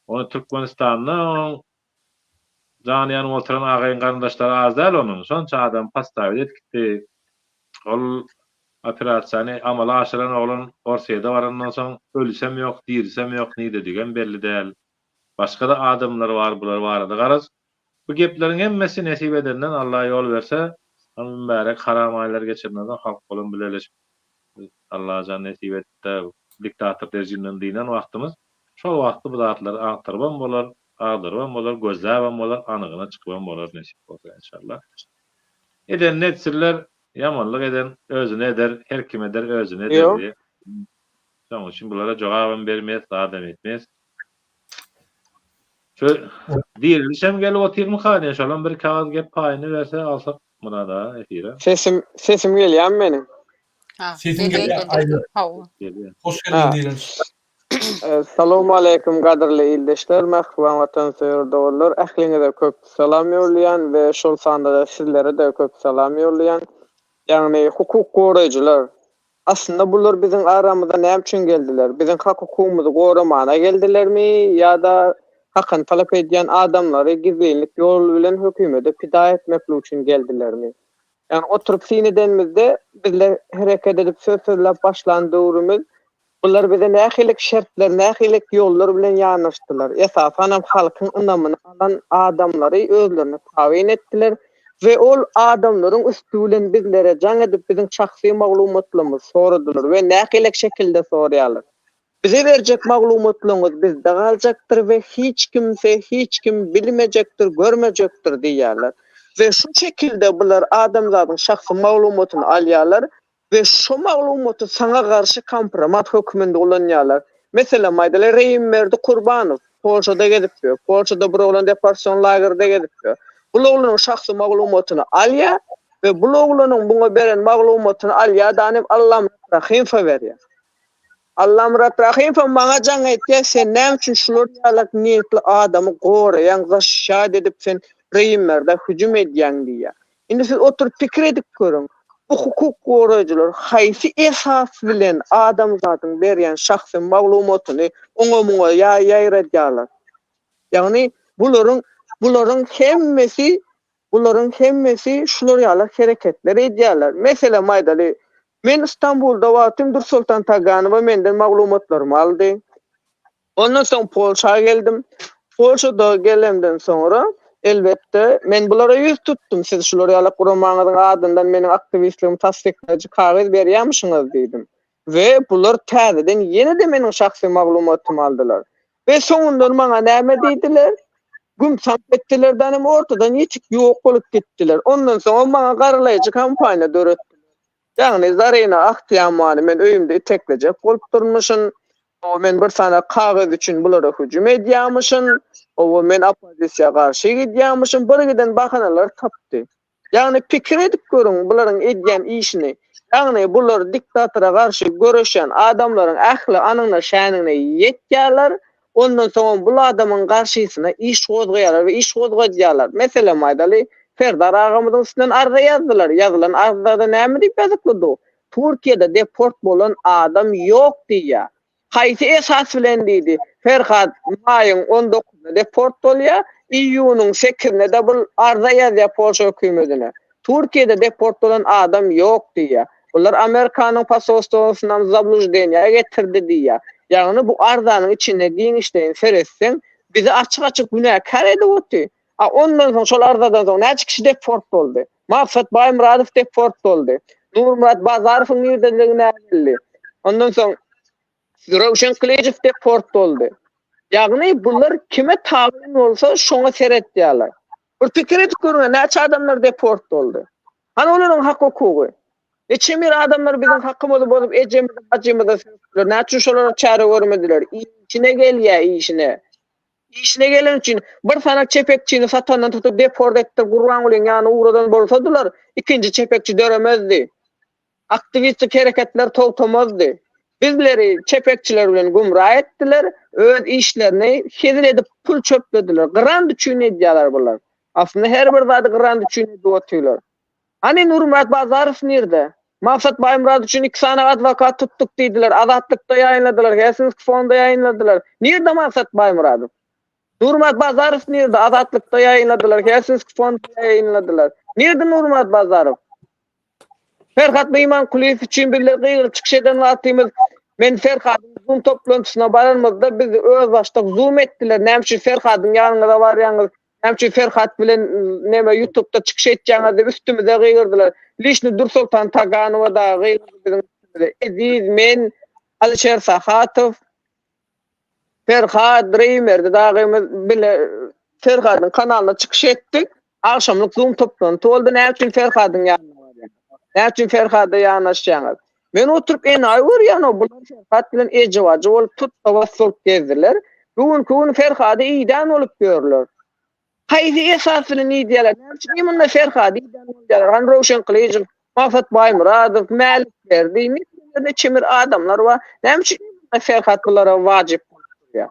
ony Türkmenistanda oň jany ýanyp oturan agaýyn garyndaşlary az däl onuň şonça adam podstawit edip gitdi ol operasiýany amala aşyran oglan Orsýede barandan soň ölüsem ýok dirisem ýok niredigem belli däl başgada adamlar bar bular barada garaz Bu gepleriň hemmesi nesip edenden Alla ýol berse, ol mübärek haram aýlary geçenden soň halk bolan bileleşip Allajan nesip etde diktator rejimden dynan wagtymyz şol wagtda bu zatlary agtarybam bolar, agdarybam bolar, gözläbem bolar, anygyna çykybam bolar nesip bolsa enşalla. Edenini etsinler, ýamanlyk eden özüne eder, her kim eder özüne eder diýip. Şonuň üçin bulara jogabam bermes, zadam etmes. Şu dirilişem gelip otyrmyka diýen şolam bir kagyz gep paýyny berse alsak Myrat aga efire. Sesim sesim gelýärmi meniň? Ha, Sesiň gelýär, gelýär gelýär. Aýlar. Hawa. Gelýär. Hoş geldiň Diriliş. Salowmaleýkim gadyrly ildeşler, mähriban watansöýer doganlar, ähliňize köp salam ýollaýan we şol sanda-da sizlere-de köp salam ýollaýan. Ýagny hukuk goraýjylar, Aslynda bular biziň aramyza näme üçin geldiler? Biziň hak-hukugymyzy goramana geldilermi ýa-da hakyny talap edýän adamlary gizlinlik ýol bilen hökümede pida etmeklik üçin geldilermi? Ýagny oturyp syn edenimizde bizler hereket edip söz sözläp başlan döwrümiz bular bize nähili şertler, nähili ýollar bilen ýanaşdylar? Esasanam halkyň ynamyny alan adamlary özlerine tabyn etdiler We ol adamlaryň üsti bilen bizlere jaň edip biziň şahsy maglumatlarymyzy soradylar we nähilek şekilde soraýarlar. Bize berjek maglumatlaryňyz bizde galjakdyr we hiç kimse hiç kim bilmejekdir görmejekdir diýýärler. We şu şekilde bular adamzadyň şahsy maglumatyny alýarlar we şo maglumaty saňa garşy kompromat hökmünde ulanýarlar. Meselem aýdaly Reýimberdi Kurbanow Polşada gezip ýör. Polşada bir oglan deportasion lagerde gezip ýör. Bul oglanyň şahsy maglumatyny alýar we bul oglanyň muňa beren maglumatyny alýar-da anym Allamyrat Rahymowa berýär. Allamyrat Rahymow maňa jaň etýär, sen näme üçin şular ýalak niýetli adamy goraýaň, zaşşat edip sen Reýimberdä hüjüm edýäň diýýär. Indi siz oturyp pikir edip görüň, bu hukuk goraýjylar haýsy esas bilen adamzadyň berýän şahsy maglumatyny oňa-muňa ýaýradýarlar? Ýagny bularyň bularyň hemmesi bularyň hemmesi şular ýaly hereketler edýärler. Meselem aýdaly, men Stambulda wagtym Dursoltan Taganowa menden maglumatlarymy aldy. Ondan soň Polşa geldim. Polşada gelemden soňra, elbetde, men bulara ýüz tutdum, siz şular ýaly guramaňyzyň adyndan meniň aktiwistligimi tassyklaýjy kagyz berýärmişiňiz diýdim. We bular täzeden ýene-de meniň şahsy maglumatymy aldylar. We soňundan maňa näme diýdiler? Güm-samp etdiler-de, hem ortadan ýetik ýok bolup gitdiler. Ondan soňam maňa garalaýjy kampaniýa döretdiler. Ýagny Zarina Ahtiýamany men öýümde iteklejek bolup durmuşyn. Hawa men bir sany kagyz üçin bulara hüjüm edýärmişin. Hawa men oppozisiýa garşy gidýärmişin. Bir giden bahanalar tapdy. Ýagny pikir edip görüň bularyň edýän işini. Ýagny bular diktatora garşy göreşýän adamlaryň ähli anyna şänigine ýetýärler. Ondan soňam bul adamyň garşysyna iş gozgaýarlar we iş gozgadýarlar. Meselem aýdaly, Serdar agamyzyň üstünden arza ýazdylar. Ýazylan arzada näme diýip ýazyklydy? Türkiýede deport bolan adam ýok diýýär. Haýsy esas bilen diýdi. Ferhat maýyň on dokuzynda deport bolýar, iýunyň sekizinde-de bul arza ýazýar Polşa hökümetine. Türkiýede deport bolan adam ýok diýýär. Bular Amerikanyň posolstwosynam zabluždeniýa getirdi diýýär. Ýagny bu arzanyň içinde giňişleýin seretseň, bizi açyk-açyk günäkär edip otyr. A ondan soň şol arzadan soň näçe kişi deport boldy? Maksat Baýmyradow deport boldy. Nurmyrat Bazarowyň niredeligi näbelli. Ondan soň Röwşen Gylyjow deport boldy. Ýagny bular kime tabyn bolsa şoňa seretýärler. Bir pikir edip görüň, näçe adamlar deport boldy. Hany olaryň hak-hukugy? Neçe bir adamlar biziň hakymyzy bozup ejemizi bajymyzy sökdüler. Näme üçin şolara çäre görmediler? Işine gelýä işine. Işine gelen üçin bir sany çepekçini satandan tutup deport etdirip Gurbangulyň ýanyna ugradan bolsadylar, ikinji çepekçi döremezdi. Aktiwistik hereketler togtamazdy. Bizleri çepekçiler bilen gümra etdiler, öz işlerini hezil edip pul çöplediler. Grant üçin edýärler bular. Aslynda her bir zady grant üçin edip otyrlar. Hany Nurmyrat Bazarow nirde? Maksat Baýmyrat üçin iki sany adwokat tutduk diýdiler, Azatlykda ýaýynladylar, Helsinki fonda ýaýynladylar. Nirde Maksat Baýmyradow? Nurmyrat Bazarow nirde? Azatlykda ýaýynladylar, Helsinki fonda ýaýynladylar. Nirde Nurmyrat Bazarow? Ferhat Mymankulyýew üçin bizler gygyryp çykyş eden wagtymyz men Ferhadyň Zoom toplantysyna baranymyzda bizi özbaşdak Zoom etdiler. Näme üçin Ferhadyň ýanyňyza barýaňyz? Näme üçin Ferhat bilen neme YouTube'da çykyş etýäňiz diýip üstümize gygyrdylar. Lişni Dursoltan Taganowa dagy gygyrdy biziň üstümize. Eziz, men, Alyşer Sahatow, Ferhat, Reýmerdi dagymyz bile Ferhadyň kanalynda çykyş etdik. Agşamlyk Zoom toplanty boldy. Näme üçin Ferhadyň ýanyna barýaňyz? Näme üçin Ferhada ýanaşýaňyz? Men oturyp enaýy görýän-ow, bular Ferhat bilen eje-bajy bolup tutda-bas bolup gezdiler. Bu günki gün Ferhady idän bolup ýörler. Haýsy esas bilen idýärler? Näme üçin munda Ferhady idän bolýarlar? Hany Röwşen Gylyjow, Maksat Baýmyradow, Mälik Berdi, niçe bir adamlar bar. Näme üçin munda Ferhat bulara wajyp bolup durýar?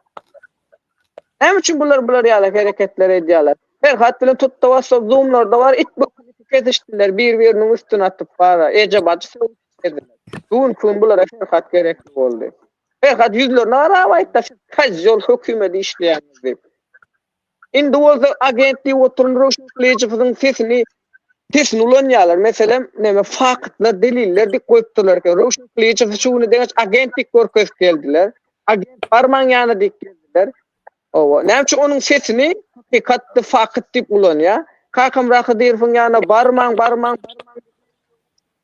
Näme üçin bular bular ýaly hereketler edýärler? Ferhat bilen tutda basda zoomlarda bar, it bokuny kesişdiler, bir-biriniň üstüne atyp bara, eje-bajy sögüşip gezdiler. Bu günki gün bulara Ferhat gerekli boldy. Ferhat ýüzlerine garap aýtdy, siz kozýol hökümede işleýäňiz diýip. Indi bolsa agent diýip oturan Röwşen Gylyjowyň sesini sesini ulanýarlar. Meselem, näme faktlar, deliller diýip goýupdyrlar eken. Röwşen Gylyjowy şu güne deňeç agent diýip görkezip geldiler. Agent barmaň ýanyna diýip geldiler. Owa, näme üçin onuň sesini hakykatdy, fakt diýip ulanýar. Kakamyrat Hydyrowyň ýanyna barmaň, barmaň, barmaň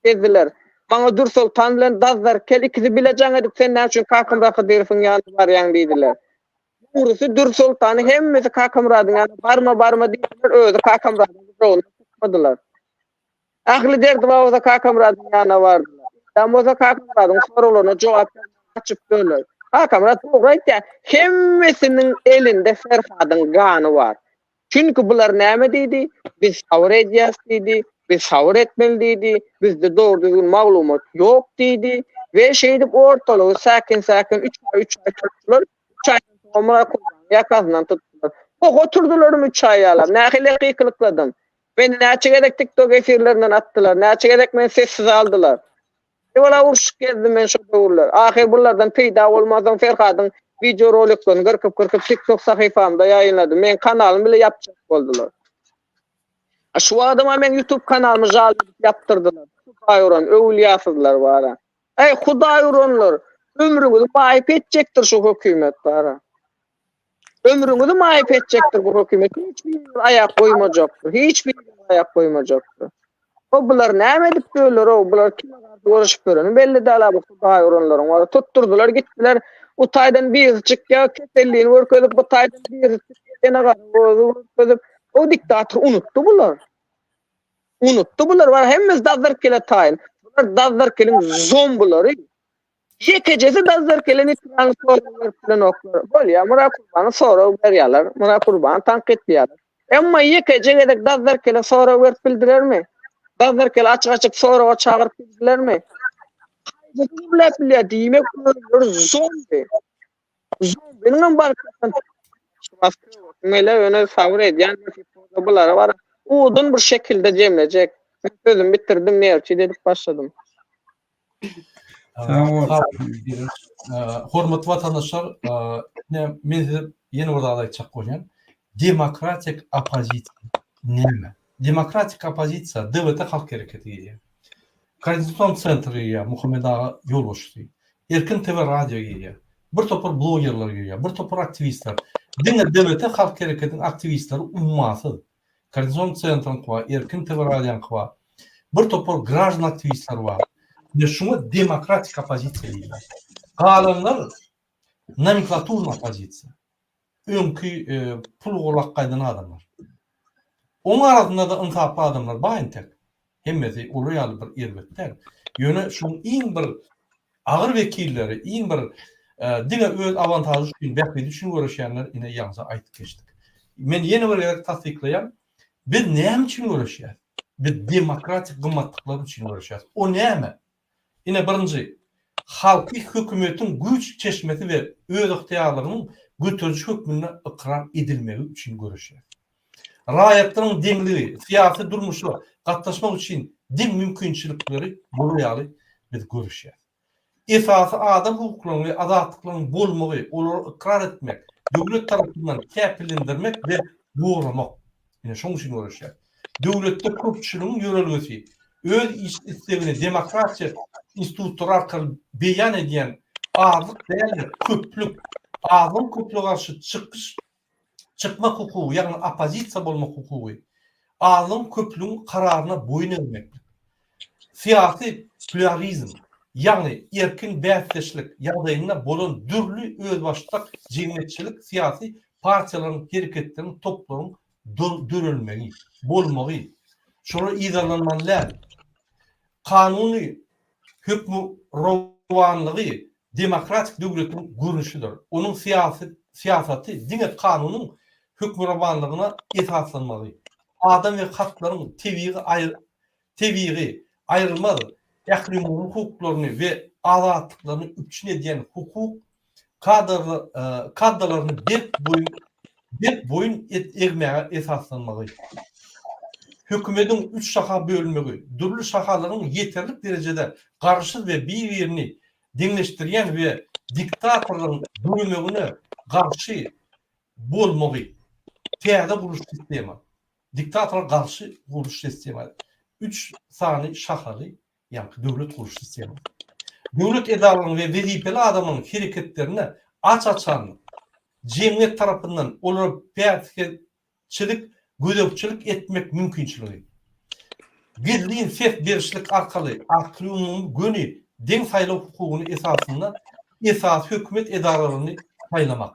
gezdiler. Maňa Dürsoltan bilen Dazzar kel ikisi bile jaň edip sen näme üçin Kakamyrat Hydyrowyň ýanyna barýaň diýdiler. Dogrusy Dürsoltany hemmesi Kakamyradyň ýanyna barma barma diýdiler, özi Kakamyradyň gujagyndan çykmadylar. Ähli derdi bar bolsa Kakamyradyň ýanyna bardylar. Indem bolsa Kakamyradyň soraglaryna jogap bermän gaçyp döndüler. Kakamyrat dogry aýtýar, hemmesiniň elinde Ferhadyň gany bar. Çünki bular näme diýdi? Biz sabyr edýäs diýdi, biz sabyr etmeli diýdi, bizde dogry düzgün maglumat ýok diýdi we şeýdip ortalygy säkin-säkin üç aý üç aý tutdular. Üç aýdan soň Myrat Gurbanyň ýakasyndan tutdular. Oh oturdylarmy üç aý ýalam. Nähili gykylykladym. Meni näçe gezek TikTok efirlerinden atdylar, näçe gezek meni sessiz aldylar. Ewela urşup gezdim men şo döwürler. Ahyr bulardan peýda bolmansoň Ferhadyň wideo roliklerini gyrkyp-gyrkyp TikTok sahypamda ýaýynladym. Meň kanalymy bile ýapjak boldular. A şu wagtam meň YouTube kanalymy žal edip ýapdyrdylar. Hudaý uran öwülýasyzlar bara. Eý Hudaý uranlar, ömrüňizi maýyp etjekdir şu hökümet bara. Ömrüňizi maýyp etjekdir bu hökümet. Hiç biriňiz aýak goýmajakdyr. Hiç biriňiz aýak goýmajakdyr. O bular näme edip ýörler-ow? Bular kime garşy göreşip ýöreni belli däl-ä bu hudaý uranlaryň. Olar tutdurdylar gitdiler. O taýdan birisi çykýar, kesellini görkezip, bu taýdan birisi çykýar, ýene gara gözi görkezip. O diktator unutdy bular. Unutdy bular. Bar hemmesi dazzarkele taýyn. Bular dazzarkeliň zombulary. Ýekejesi dazzarkele nitrany sorag berip bilenoklar. Bolýar, Myrat Gurbana sorag berýärler. Myrat Gurbany tankytlaýarlar. Emma ýekeje gezek dazzarkele sorag berip bildilermi? Dazzarkele açyk-açyk soraga çagyryp bildilermi? Haýsysy gürläp bilýär? Diýmek, özleri zombi. Zombiniňem baryp ýatan Mele ýöne sabyr edýän bulara bar. Uzyn bir şekilde jemlejek. Men sözümi bitirdim, nerçi edip başladym. Sag bol. Hormatly watandaşlar, ine men size ýene bir zat aýtjak bolýan. Demokratik oppozisiýa näme? Demokratik oppozisiýa DWT halk hereketi girýär. Konstitusion sentr girýär, Muhammet aga ýolbaşçysy. Erkin TV radio girýär. Bir topar blogerler girýär, bir topar aktiwistler. Diňe DWT halk hereketiniň aktiwistleri ummasyz. Koordinasion sentryňky bar, Erkin TV radioňky bar. Bir topar graždan aktiwistler bar. Ine şuňa demokratik oppozisiýa diýilýär. Galanlar nomenklaturny oppozisiýa. Öňki pul golak gaýdan adamlar. Oň arasynda-da ynsaply adamlar bar entek. Hemmesi olar ýaly bir erbet däl. Ýöne şoň iň bir agyr wekilleri, iň bir diňe öz awantažy üçin, bähbidi üçin göreşýänler ine ýaňja aýdyp geçdik. Men ýene bir gezek tassyklaýan, biz näme üçin göreşýäs? Biz demokratik gymmatlyklar üçin göreşýäs. O näme? Ine birinji, halky hökümetiň güýç çeşmesi we özygtyýarlygynyň göteriji hökmünde ykrar edilmegi üçin göreşýär. Raýatlaryň deňligi, syýasy durmuşa gatnaşmak üçin deň mümkinçilikleri bolar ýaly biz göreşýäris. Esasy adam hukuklarynyň we azatlyklarynyň bolmagy, olary ykrar etmek, döwlet tarapyndan kepillendirmek we goramak. Ine, şonuň üçin göreşýär. Döwletde köpçüligiň ýörelgesi, öz islegini demokratiýa institutlary arkaly beýan edýän azlyk däl-de, köplük, azlygyň köplüge garşy çykyş çykmak hukugy, ýagny oppozisiýa bolmak hukugy, azlygyň köplügiň kararyna boýun egmeklik. Syýasy plýuralizm, ýagny erkin bäsdeşlik ýagdaýynda bolan dürli özbaşdak jemgyýetçilik-syýasy partiýalaryň, hereketleriň, toplaryň dörelmegi, bolmagy, şolar yzarlanmaly däl. Kanuny hökmürowanlygy demokratik döwletiň görnüşidir. Onuň syýasy syýasaty diňe kanunyň hökmürowanlygyna esaslanmaly. Adam we halklaryň tebigy tebigy, aýrylmaz ählumumy hukuklaryny we azatlyklaryny üpjün edýän hukuk kadalaryny berk boýun berk boýun egmäge esaslanmagy. Hökümediň üç şaha bölünmegi, dürli şahalaryň ýeterlik derejede garaşsyz we bir-birini deňleşdirýän we diktatorlaryň döremegine garşy bolmagy, täze gurluş sistema. Diktatora garşy gurluş sistema. Üç sany şahaly, ýaňky döwlet gurluş sistemasy. Döwlet edaralarynyň we wezipeli adamlaryň hereketlerine aç-açanlyk, jemgyýet tarapyndan olara päsgelçilik, gözegçilik etmek mümkinçiligi. Gizlin ses berişlik arkaly ähliumumy göni deň saýlaw hukugyny esasynda esasy hökümet edaralaryny saýlamak.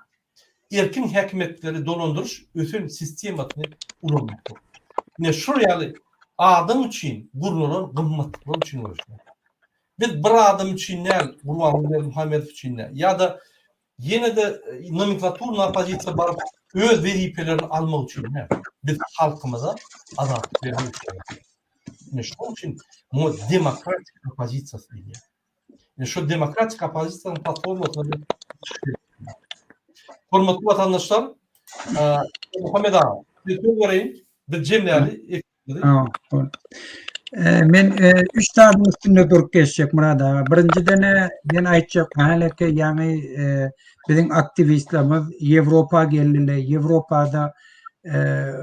Erkin häkimiýetleri dolandyryş ösen sistemasyny ulanmakdyr. Ine şul ýaly adam üçin gurnalan gymmatlyklar üçin göreşmek. Biz bir adam üçin däl, Gurbanguly Berdimuhamedow üçin däl, ýa-da ýene-de nomenklaturny oppozisiýa baryp öz wezipelerini almak üçin däl. Biz halkymyza azatlyk bermek üçin. Ine şonuň üçin muňa demokratik oppozisiýasy diýilýär. Ine şu demokratik oppozisiýanyň platformasyna biz çykyş edýäris. Hormatly watandaşlar, Muhammet aga, size söz bereýin. Biz jemläli Men üç zadyň üstünde durup geçjek Myrat aga. Birinjiden men aýtjak häleki ýaňy biziň aktiwistlerimiz Ýewropa geldiler. Ýewropada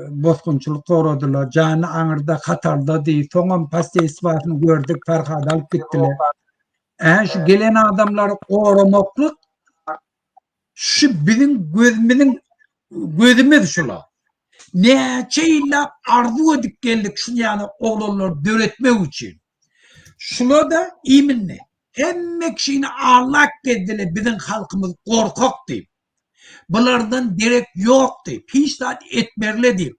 bosgunçylyk soradylar. Jany aňyrda hatarda diýip, soňam posteýstwasyny gördük, Farhady alyp gitdiler. Ä şu gelen adamlary goramaklyk şu biziň gözümiziň gözümiz şula. Näçe ýyllap arzuw edip geldik şuny ýaly oglanlary döretmek üçin. Şula-da iminli. Hemme kişini allap gezdiler biziň halkymyz gorkak diýip. Bulardan derek ýok diýip, hiç zat etmerle diýip.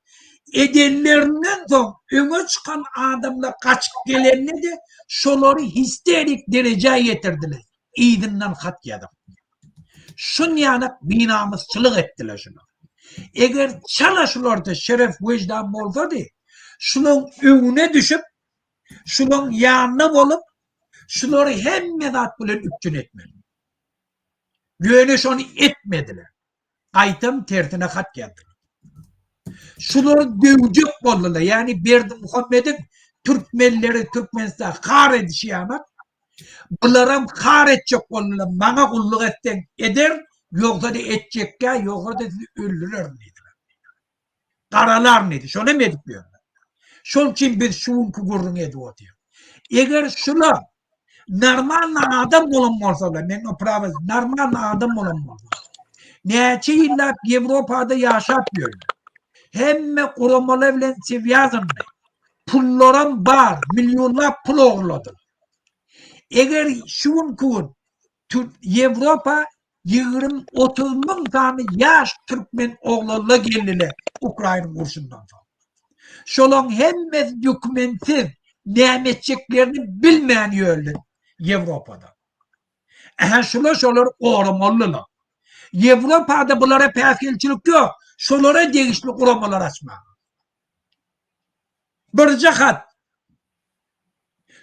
Edenlerinden soň öňe çykan adamlar gaçyp gelende-de şolary histerik derejä ýetirdiler. Yzyndan hat ýazyp. Şunýanak binamysçylyk etdiler şular. Eger çala şularda şeref wejdan bolsady, şulaň öňüne düşüp, şulaň ýanynda bolup, şulary hemme zat bilen üpjün etmeli. Ýöne şony etmediler. Gaýtam tersine hat ýazdylar. Şulary döwjek boldular. Ýagny Berdimuhamediň türkmenleri Türkmenistan har edişi ýaly bularam har etjek boldular. Maňa gulluk etseň eder, ýogsa-da etjekgä, ýogsa-da sizi öldürerin diýdiler. Garalaryn diýdi. Şony hem edip ýörler. Şol üçin biz şu günki gürrüňi edip otyrys. Eger şular normalny adam bolan bolsalar, men o prawo normalny adam bolan bolsa, näçe ýyllap Ýewropada ýaşap ýörler. Hemme guramalar bilen swýazanly. Pullaram bar, millionlap pul ogurladylar. Eger şu günki gün Ýewropa 20-30 müň sany ýaş türkmen oglanlar geldiler Ukraina urşundan soň. Şolaň hemmesi dokumentsiz. näme etjeklerini bilmän ýörler Ýewropada. Ähä şular şolary goramalydylar. Ýewropada bulara päsgelçilik ýok, şolara degişli guramalar açmaga. Birje hat.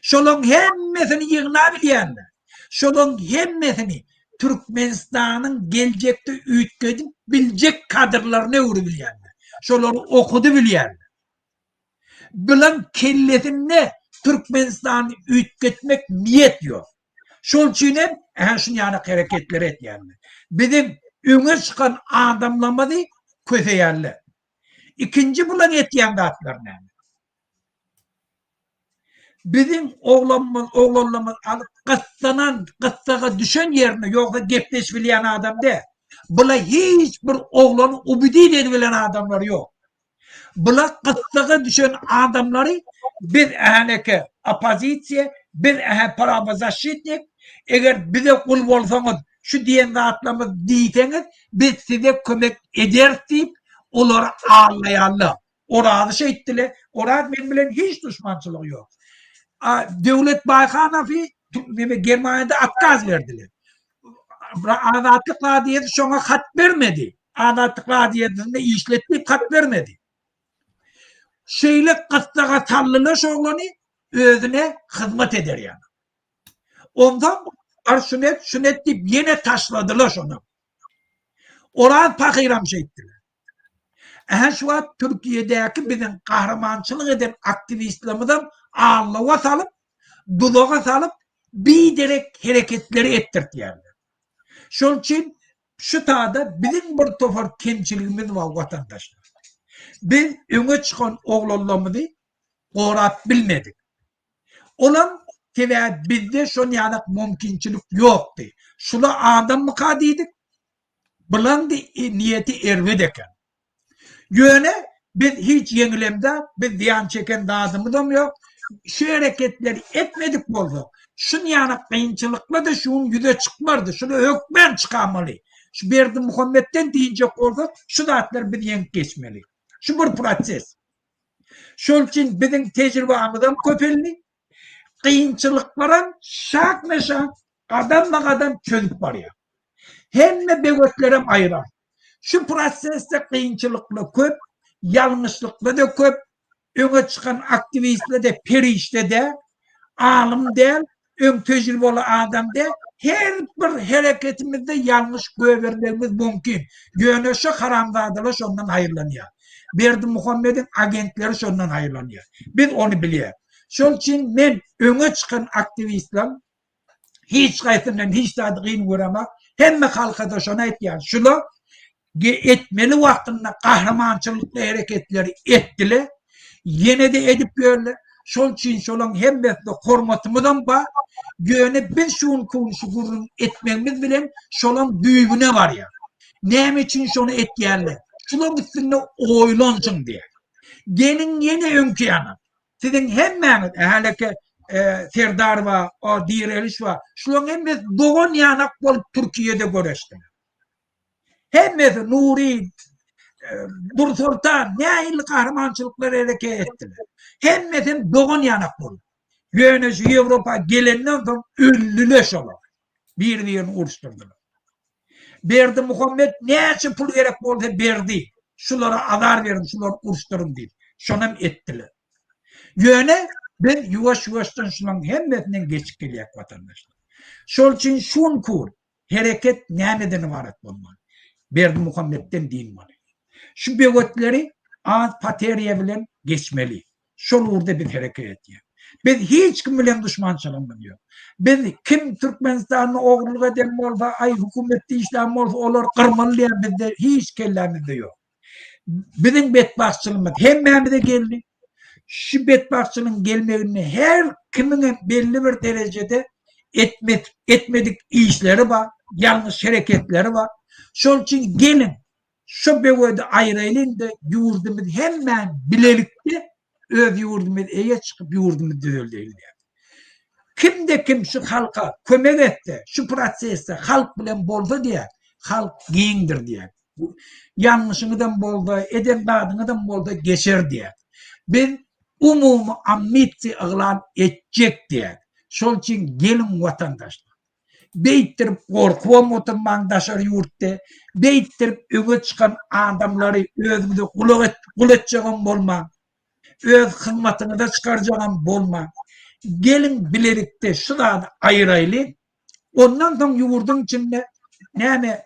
Şolaň hemmesini ýygnabilýänler. Şolaň hemmesini Türkmenistanyň geljekde üýtgedip biljek kadrlaryna öwrübilýänler. Şolary okudybilýänler. Bilaň kellesinde Türkmenistany üýtgetmek niýet ýok. Şol üçin hem ähä şun ýaly hereketleri etýärler. Biziň öňe çykan adamlarymyzy köseýärler. Ikinji bulaň etýän zatlary näme? Biziň oglanymyz, oglanlarymyz alyp gyssanan, gyssaga düşen ýerinde ýogsa gepleşip bilýän adam däl. Bula hiç bir oglany ubidit edibilen adamlar ýok. Bula gyssaga düşen adamlary biz ähäneke oppozisiýa, biz ähä prawozaşitnik, eger bize gul bolsaňyz, şu diýen zatlarymyz diýseňiz, biz size kömek ederis diýip, olary aldaýarlar. Orazy şeýtdile. Oraz men bilen hiç duşmançylygy ýok. A Döwlet Baýhanowy neme Germaniýada otkaz berdiler. Azatlyk radiosy şoňa hat bermedi. Azatlyk radiosynda işlet diýip hat bermedi. Şeýle gyssaga saldylar şu oglany özüne hyzmat eder ýaly. Onsoň bar şuny et, şuny et diýip ýene taşladylar şony. Oraz pahyram şeýtdiler. Ähä şu wagt Türkiýedäki biziň gahrymançylyk eden aktiwistlerimizem aldawa salyp, duzaga salyp biderek hereketleri etdirtýärler. Şol üçin şu tada biziň bir topar kemçiligimiz bar watandaşlar. Biz öňe çykan oglanlarymyzy gorap bilmedik. Olam sebäbi bizde şon ýalak mümkinçilik ýokdy. Şula adammyka diýdik, Bulandy niýeti erbet eken. Ýöne biz hiç ýeňilemzok, biz zyýan çeken zadymyzam ýok. Şu hereketleri etmedik bolsak, şunýaly kynçylyklar-da şu gün ýüze çykmardy. Şular hökmän çykamaly. Şu Berdimuhametden dynjak bolsak, şu zatlary biz ýeňip geçmeli. Şu bir proses. Şol üçin biziň tejribamyzam köpeldi. Kynçylyklaram şakme-şak, gadam-ma-gadam çözüp barýar. Hemme böwetlerem aýrar. Şu prosesde kynçylyklar köp, ýalňyşlyklar-da köp, öňe çykan aktiwistler-de perişde däl, alym däl, öň tejribeli adam däl, her bir hereketimizde ýalňyş goýbermegimiz mümkin. Ýöne şu haramzadalar şondan haýyrlanýar. Berdimuhamediň agentleri şondan haýyrlanýar. Biz ony bilýäris. Şol üçin men öňe çykan aktiwistleň hiç haýsyndan hiç zady gyn göremok. Hemme halka-da şony aýtýan. Şular etmeli wagtynda gahrymançylykly hereketleri etdiler. Ýene-de edip ýörler. Şol üçin şolaň hemmesine hormatymyzam bar. Ýöne biz şu günki gün şu gürrüň etmegimiz bilen şolaň düýbüne barýar. Näme üçin şony etýärler? Şulaň üstünde oýlanşyň diýýär. Geliň ýene öňki ýana. Siziň hemmäňiz, häleki Serdar bar, o Direliş bar. Şularyň hemmesi dogan ýanak bolup Türkiýede göreşdiler. Hemmesi Nury, Dursoltan nähili gahrymançylyklar hereket etdiler. Hemmesi dogan ýanak bolup. Ýöne şu Ýewropa gelenden soň öldüler şolar. Bir-birini uruşdyrdylar. Berdimuhamet näçe pul gerek bolsa berdi. Şulara azar beriň, şulary uruşdyryň diýip. Şonam etdiler. Ýöne biz ýuwaş-ýuwaşdan şularyň hemmesinden geçip gelýäk watandaşlar. Şol üçin şu günki hereket nämeden ybarat bolmaly? Berdimuhametden dynmaly. Şu böwetleri az poteriýa bilen geçmeli. Şol ugurda biz hereket edýäs. Biz hiç kim bilen duşmançylygymyz ýok. Biz kim Türkmenistanda ogurlyk eden bolsa, aý hökümetde işlän bolsa olar gyrmaly diýen bizde hiç kellämizde ýok. Biziň betbagtçylygymyz hemmämize geldi. Şu betbagtçylygyň gelmeginde her kimiň hem belli bir derejede etmek etmedik işleri bar, ýalňyş hereketleri bar. Şol üçin geliň Şu böwedi aýraýlyň-da ýurdumyz hemmäň bilelikde öz ýurdumyz eýe çykyp ýurdumyzy düzeldeýli diýýär. Kimde kim şu halka kömek etse, şu prosesde halk bilen bolsa diýýär, halk giňdir diýýär. Ýalňyşyňyzam bolsa, eden zadyňyzam bolsa geçer diýýär. Biz. Umumy amnistiýa yglan etjek diýýär. Şol üçin geliň watandaşlar. Beýtdirip gorkubam oturmaň daşary ýurtda. Beýtdirip öňe çykan adamlary özüňize gulak et, gul etjegem bolmaň. Öz hyzmatyňyza çykarjagam bolmaň. Geliň bilelikde şu zady aýyraýlyň. Ondan soň ýurduň içinde näme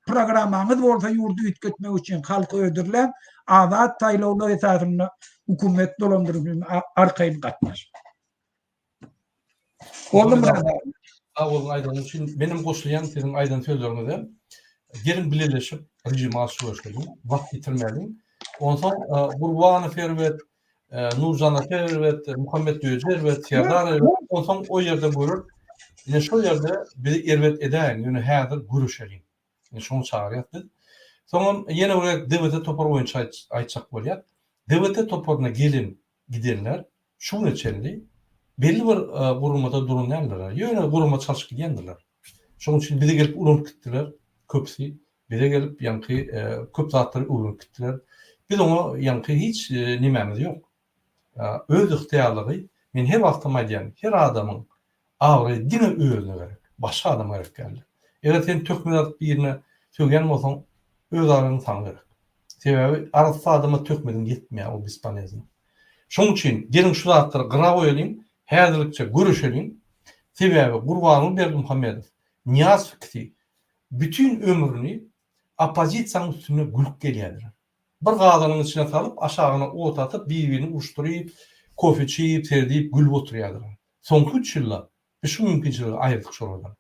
programmaňyz bolsa ýurdy üýtgetmek üçin halky hödürläň, azat saýlawlar esasynda hökümet dolandyryşyna arkaýyn gatnaşyň. Boldumy Myrat aga? Sag boluň aýdanyňyz üçin. Menem goşulýan siziň aýdan sözleriňize. Geliň bileleşip režime garşy göreşeliň. Wagt ýitirmäliň. Onsoň Gurbanow erbet, Nurjan ata erbet, Muhammet Döji erbet, Serdar erbet. Onsoň o ýerde görüp, ine şol ýerde bizi erbet edäýiň, ýöne häzir göreşeliň. Ine şoňa çagyrýas biz. Soňam ýene bir gezek DWT topary boýunça aýtjak bolýas. DWT toparyna gelen gidenler şu güne çenli belli bir guramada duran däldirler. Ýöne gurama çalşyp gidýändirler. Şonuň üçin bize gelip ulanyp gitdiler köpüsi. Bize gelip ýaňky köp zatlary öwrenip gitdiler. Biz oňa ýaňky hiç nemämiz ýok. Öz ygtyýarlygy, men her wagtam aýdýan, her adamyň abraýy diňe özüne gerek, başga adama gerek däldir. Eger sen töhmet atyp birine sögýän bolsaň, öz abraýyň saňa gerek. Sebäbi arassa adama töhmediň ýetmeýär, ol bespolezno. Şonuň üçin geliň şu zatlary gyra goýalyň, häzirlikçe göreşeliň. Sebäbi Gurbanguly Berdimuhamedow, Nyýazow ikisi bütin ömrüni oppozisiýanyň üstünde gülüp gelýärler. Bir gazanyň içine salyp, aşagyna ot atyp, bir-birini uruşdyryp, kofe içip, serdip, gülüp oturýarlar. Soňky üç ýylda biz şu mümkinçiligi aýyrdyk şolardan.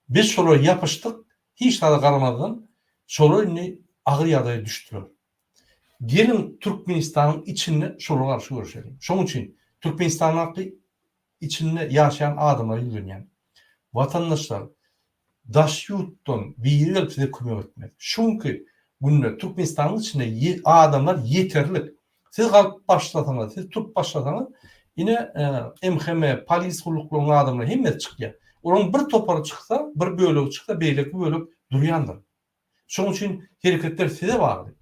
Biz şolara ýapyşdyk, hiç zada garamazdan, şolar indi agyr ýagdaýa düşdüler. Geliň Türkmenistanyň içinde şolara garşy göreşeliň. Şonuň üçin Türkmenistandaky içinde ýaşaýan adamlara ýüzlenýän. Watandaşlar, daş ýurtdan biri gelip size kömek etmez. Şu günki günde Türkmenistanyň içinde adamlar ýeterlik. Siz galyp başlasaňyz, siz turup başlasaňyz, ine MHM, polis gulluklarynyň adamlary hemmesi çykýar. Olaryň bir topary çyksa, bir bölegi çyksa, beýleki bölek durýandyr. Şonuň üçin hereketler size bagly.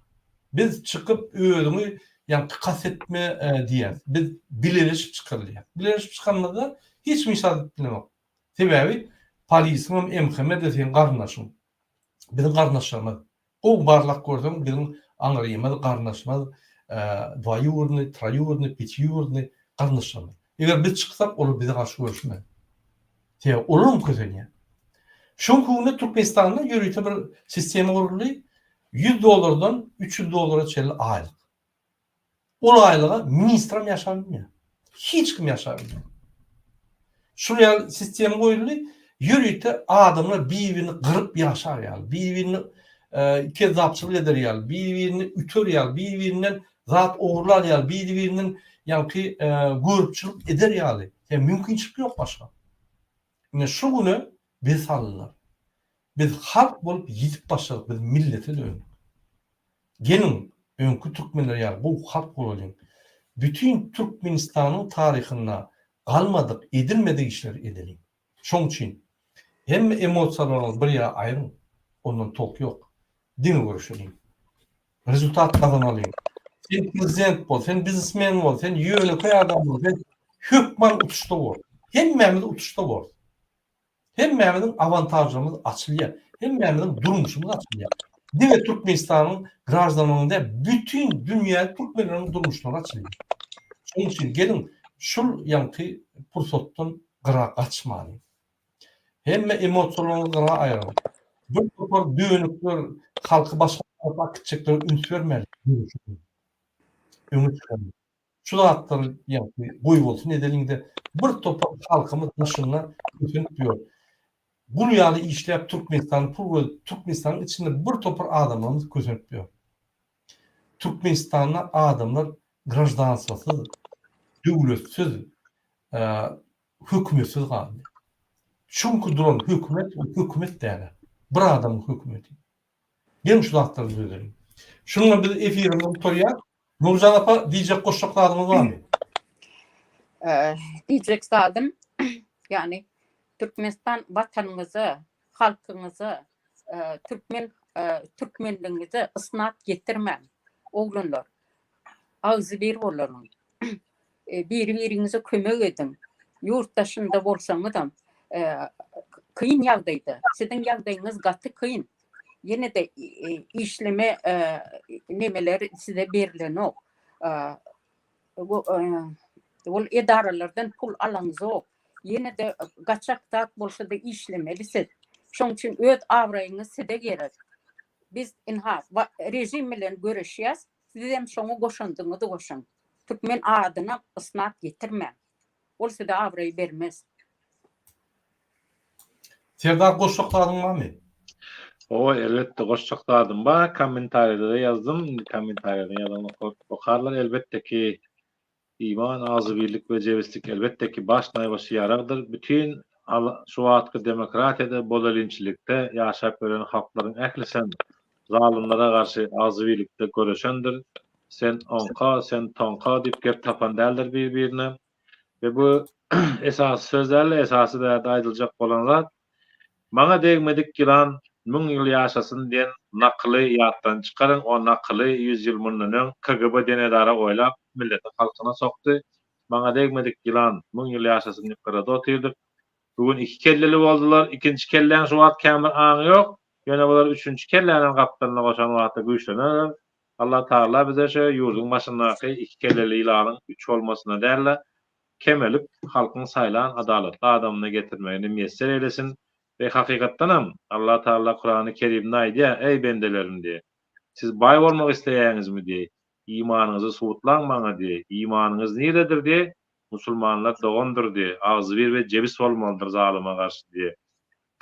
Biz çykyp özüňi ýaňky kast etme diýýäris. Biz bileleşip çykaly diýýäris. Bileleşip çykanymyzda hiç kim hiç zat edip bilenok. Sebäbi polisiňem MHM-de seň garyndaşyň. Biziň garyndaşlarymyz. Gowy barlap görseň biziň aňrymyz, garyndaşymyz dwaýurny, troýurny, pitiýurny garyndaşlarymyz. Eger biz çyksak olar bize garşy göreşmez. Sebäbi olaram kösenýär. Şu günde Türkmenistanda ýörite bir sistema guruldy. 100 dollardan 300 dollara çenli aýlyk. Ol aýlyga ministram ýaşap bilmeýär. Hiç kim ýaşap bilmeýär. Şul ýaly sistema goýuldy. Ýörite adamlar bir-birini gyryp ýaşar ýaly, bir-birini e, kezzapçylyk eder ýaly, bir-birini üter ýaly, bir-birinden zat ogurlar ýaly, bir-birinden ýaňky e, görüpçilik eder ýaly. Ýa mümkinçilik ýok başga. Ine şu güne bizi saldylar. Biz halk bolup ýitip başladyk, biz millete döndük. Geliň, öňki türkmenler ýaly gowy halk bolalyň. Bütin Türkmenistanyň taryhynda galmadyk, edilmedik işleri edeliň. Şoň üçin hemme emosiýalaryňyzy bir ýere aýryň, ondan tolk ýok. Diňe göreşeliň. Rezultat gazanalyň. Sen prezident bol, sen biznesmen bol, sen ýönekeý adam bol, sen hökman utuşda bol. Hemmämiz utuşda borus. Hemmämiziň awantažlarymyz açylýar. Hemmämiziň durmuşymyz açylýar. Diňe Türkmenistanyň graždanlarynyň däl, bütin dünýäde türkmenleriň durmuşlary açylýar. Şonuň üçin geliň şul ýaňky pursatdan gyra gaçmalyň. Hemme emosiýalaryňyzy gyra aýryň. Bir topar dönükler halky başga tarapa akitjeklere üns bermäliň. Öňe çykalyň. Şu zatlary ýaňky goýbolsun edeliňde bir topar halkymyz daşynda kösenip ýör. Gul ýaly işläp Türkmenistany pul gözüp Türkmenistanyň içinde bir topar adamlarymyz kösenip ýör. Türkmenistanda adamlar graždanstwasyz, döwletsiz, hökümetsiz galdy. Çünki duran hökümet ol hökümet däl. Bir adamyň hökümeti. Geliň şu zatlary düzedeliň. Şunuň bilen biz efirimizi gutarýas. Nurjan apa diýjek goşjak zadyňyz barmy? Diýjek zadym, ýagny Türkmenistan watanyňyza, halkyňyza, türkmen türkmenligiňize ysnat getirmäň. Oglanlar, agzybir bolalyň. Biri-biriňize kömek ediň. Ýurt daşynda bolsaňyzam, kyn ýagdaýda, siziň ýagdaýyňyz gaty kyn. Ýene-de işleme nemeler size berilenok. Ol edaralardan pul alaňzok. Ýene-de gaçak zat bolsa-da işlemeli siz. Şoň üçin öz abraýyňyz size gerek. Biz ynha režim bilen göreşýäs, sizem şoňa goşandyňyzy goşuň. Türkmen adyna ysnat getirmäň. Ol size abraý bermez. Serdar goşjak zadyň barmy? Hawa elbetde goşjak zadym bar. Kommentariýada-da ýazdym. Indi kommentariýadan ýazan okarlar. Elbetde ki iman, agzybirlik we jebislik elbetde ki baş naýbaşy ýaragdyr. Bütin şu wagtky demokratiýada, bolelinçilikde ýaşap ýören halklaryň ählisem zalymlara garşy agzybirlikde göreşendir. Sen oňka, sen toňka diýip gep tapan däldir bir-birine. We bu esasy söz dälde, esasy bärde aýdyljak bolan zat, Maňa degmedik ýylan müň ýyl ýaşasyn diýen nakyly ýatdan çykaryň, o nakyly ýüz ýyl mundan öň KGB diýen edara oýlap, milletiň halkyna sokdy. Maňa degmedik ýylan müň ýyl ýaşasyn diýip gyrada otyrdyk. Bu gün iki kelleli boldular. Ikinji kelläň şu wagt kän bir aňy ýok. Ýöne bular üçünji kellänem gapdalyna goşan wagtda güýçlenerler. Allah Tagala bize şu ýurduň başyndaky iki kelleli ýylanyň üç bolmasyna däl-de, kemelip, halkyň saýlan adalatly adamyna getirmegini miýesser eýlesin we hakykatdanam Allah Tagala Kurany Kerimde aýdýar, Eý bendelerim diýe, siz baý bolmak isleýäňizmi diýe, imanyňyzy subutlaň maňa diýe, imanyňyz niredir diýe, musulmanlar dogandyr diýe, agzybir we jebis bolmalydyr zalyma garşy diýe.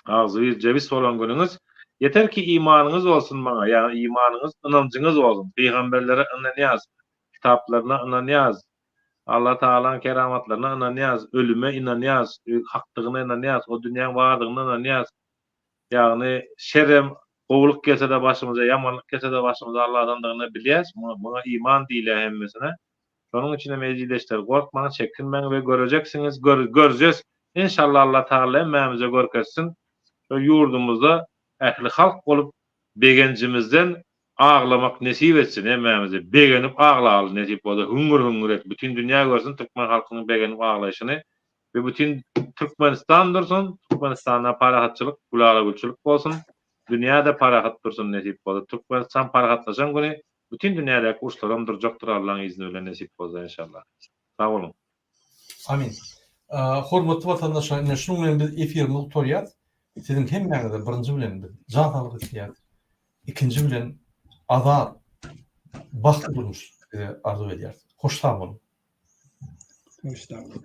Agzybir jebis bolan günüňiz, ýeter ki imanyňyz bolsun maňa, ýagny imanyňyz, ynanjyňyz bolsun, pygamberlere ynanýas, kitaplaryna ynanýas, Allah Tagalaň keramatlaryna ynanýas, ölüme ynanýas, hakdygyna ynanýas, o dünýäň bardygyna ynanýas. Ýagny şerem, gowulyk gelse-de başymyza, ýamanlyk gelse-de başymyza Allahdandygyny bilýäs. Muňa, muňa iman diýilýär hemmesine. Şonuň üçin hem eziz ildeşler gorkmaň, çekinmäň we görejeksiňiz, gör, görjes. Enşallah Allah Tagala hemmämize görkezsin. Şu ýurdumyzda ähli halk bolup begenjimizden aglamak nesip etsin hemmämize. Begenip aglaly nesip bolsa hüňňür-hüňňür et. Bütin dünýä görsün türkmen halkynyň begenip aglaýşyny we bütin Türkmenistan dursun. Türkmenistanda parahatçylyk, gülala-gülçülik bolsun. Dünýä-de parahat dursun nesip bolsa. Türkmenistan parahatlaşan güni Bütin dünýädäki uruşlaram durjakdyr Allaň izni bilen nesip bolsa enşallah. Sag boluň. Amin. Hormatly watandaşlar ine şunuň bilen biz efirimizi gutarýas. Siziň hemmäňize birinji bilen biz jan saglyk isleýäs. Ikinji bilen azat, bagtly durmuş size arzuw edýäris. Hoş sag boluň. Hoş sag boluň.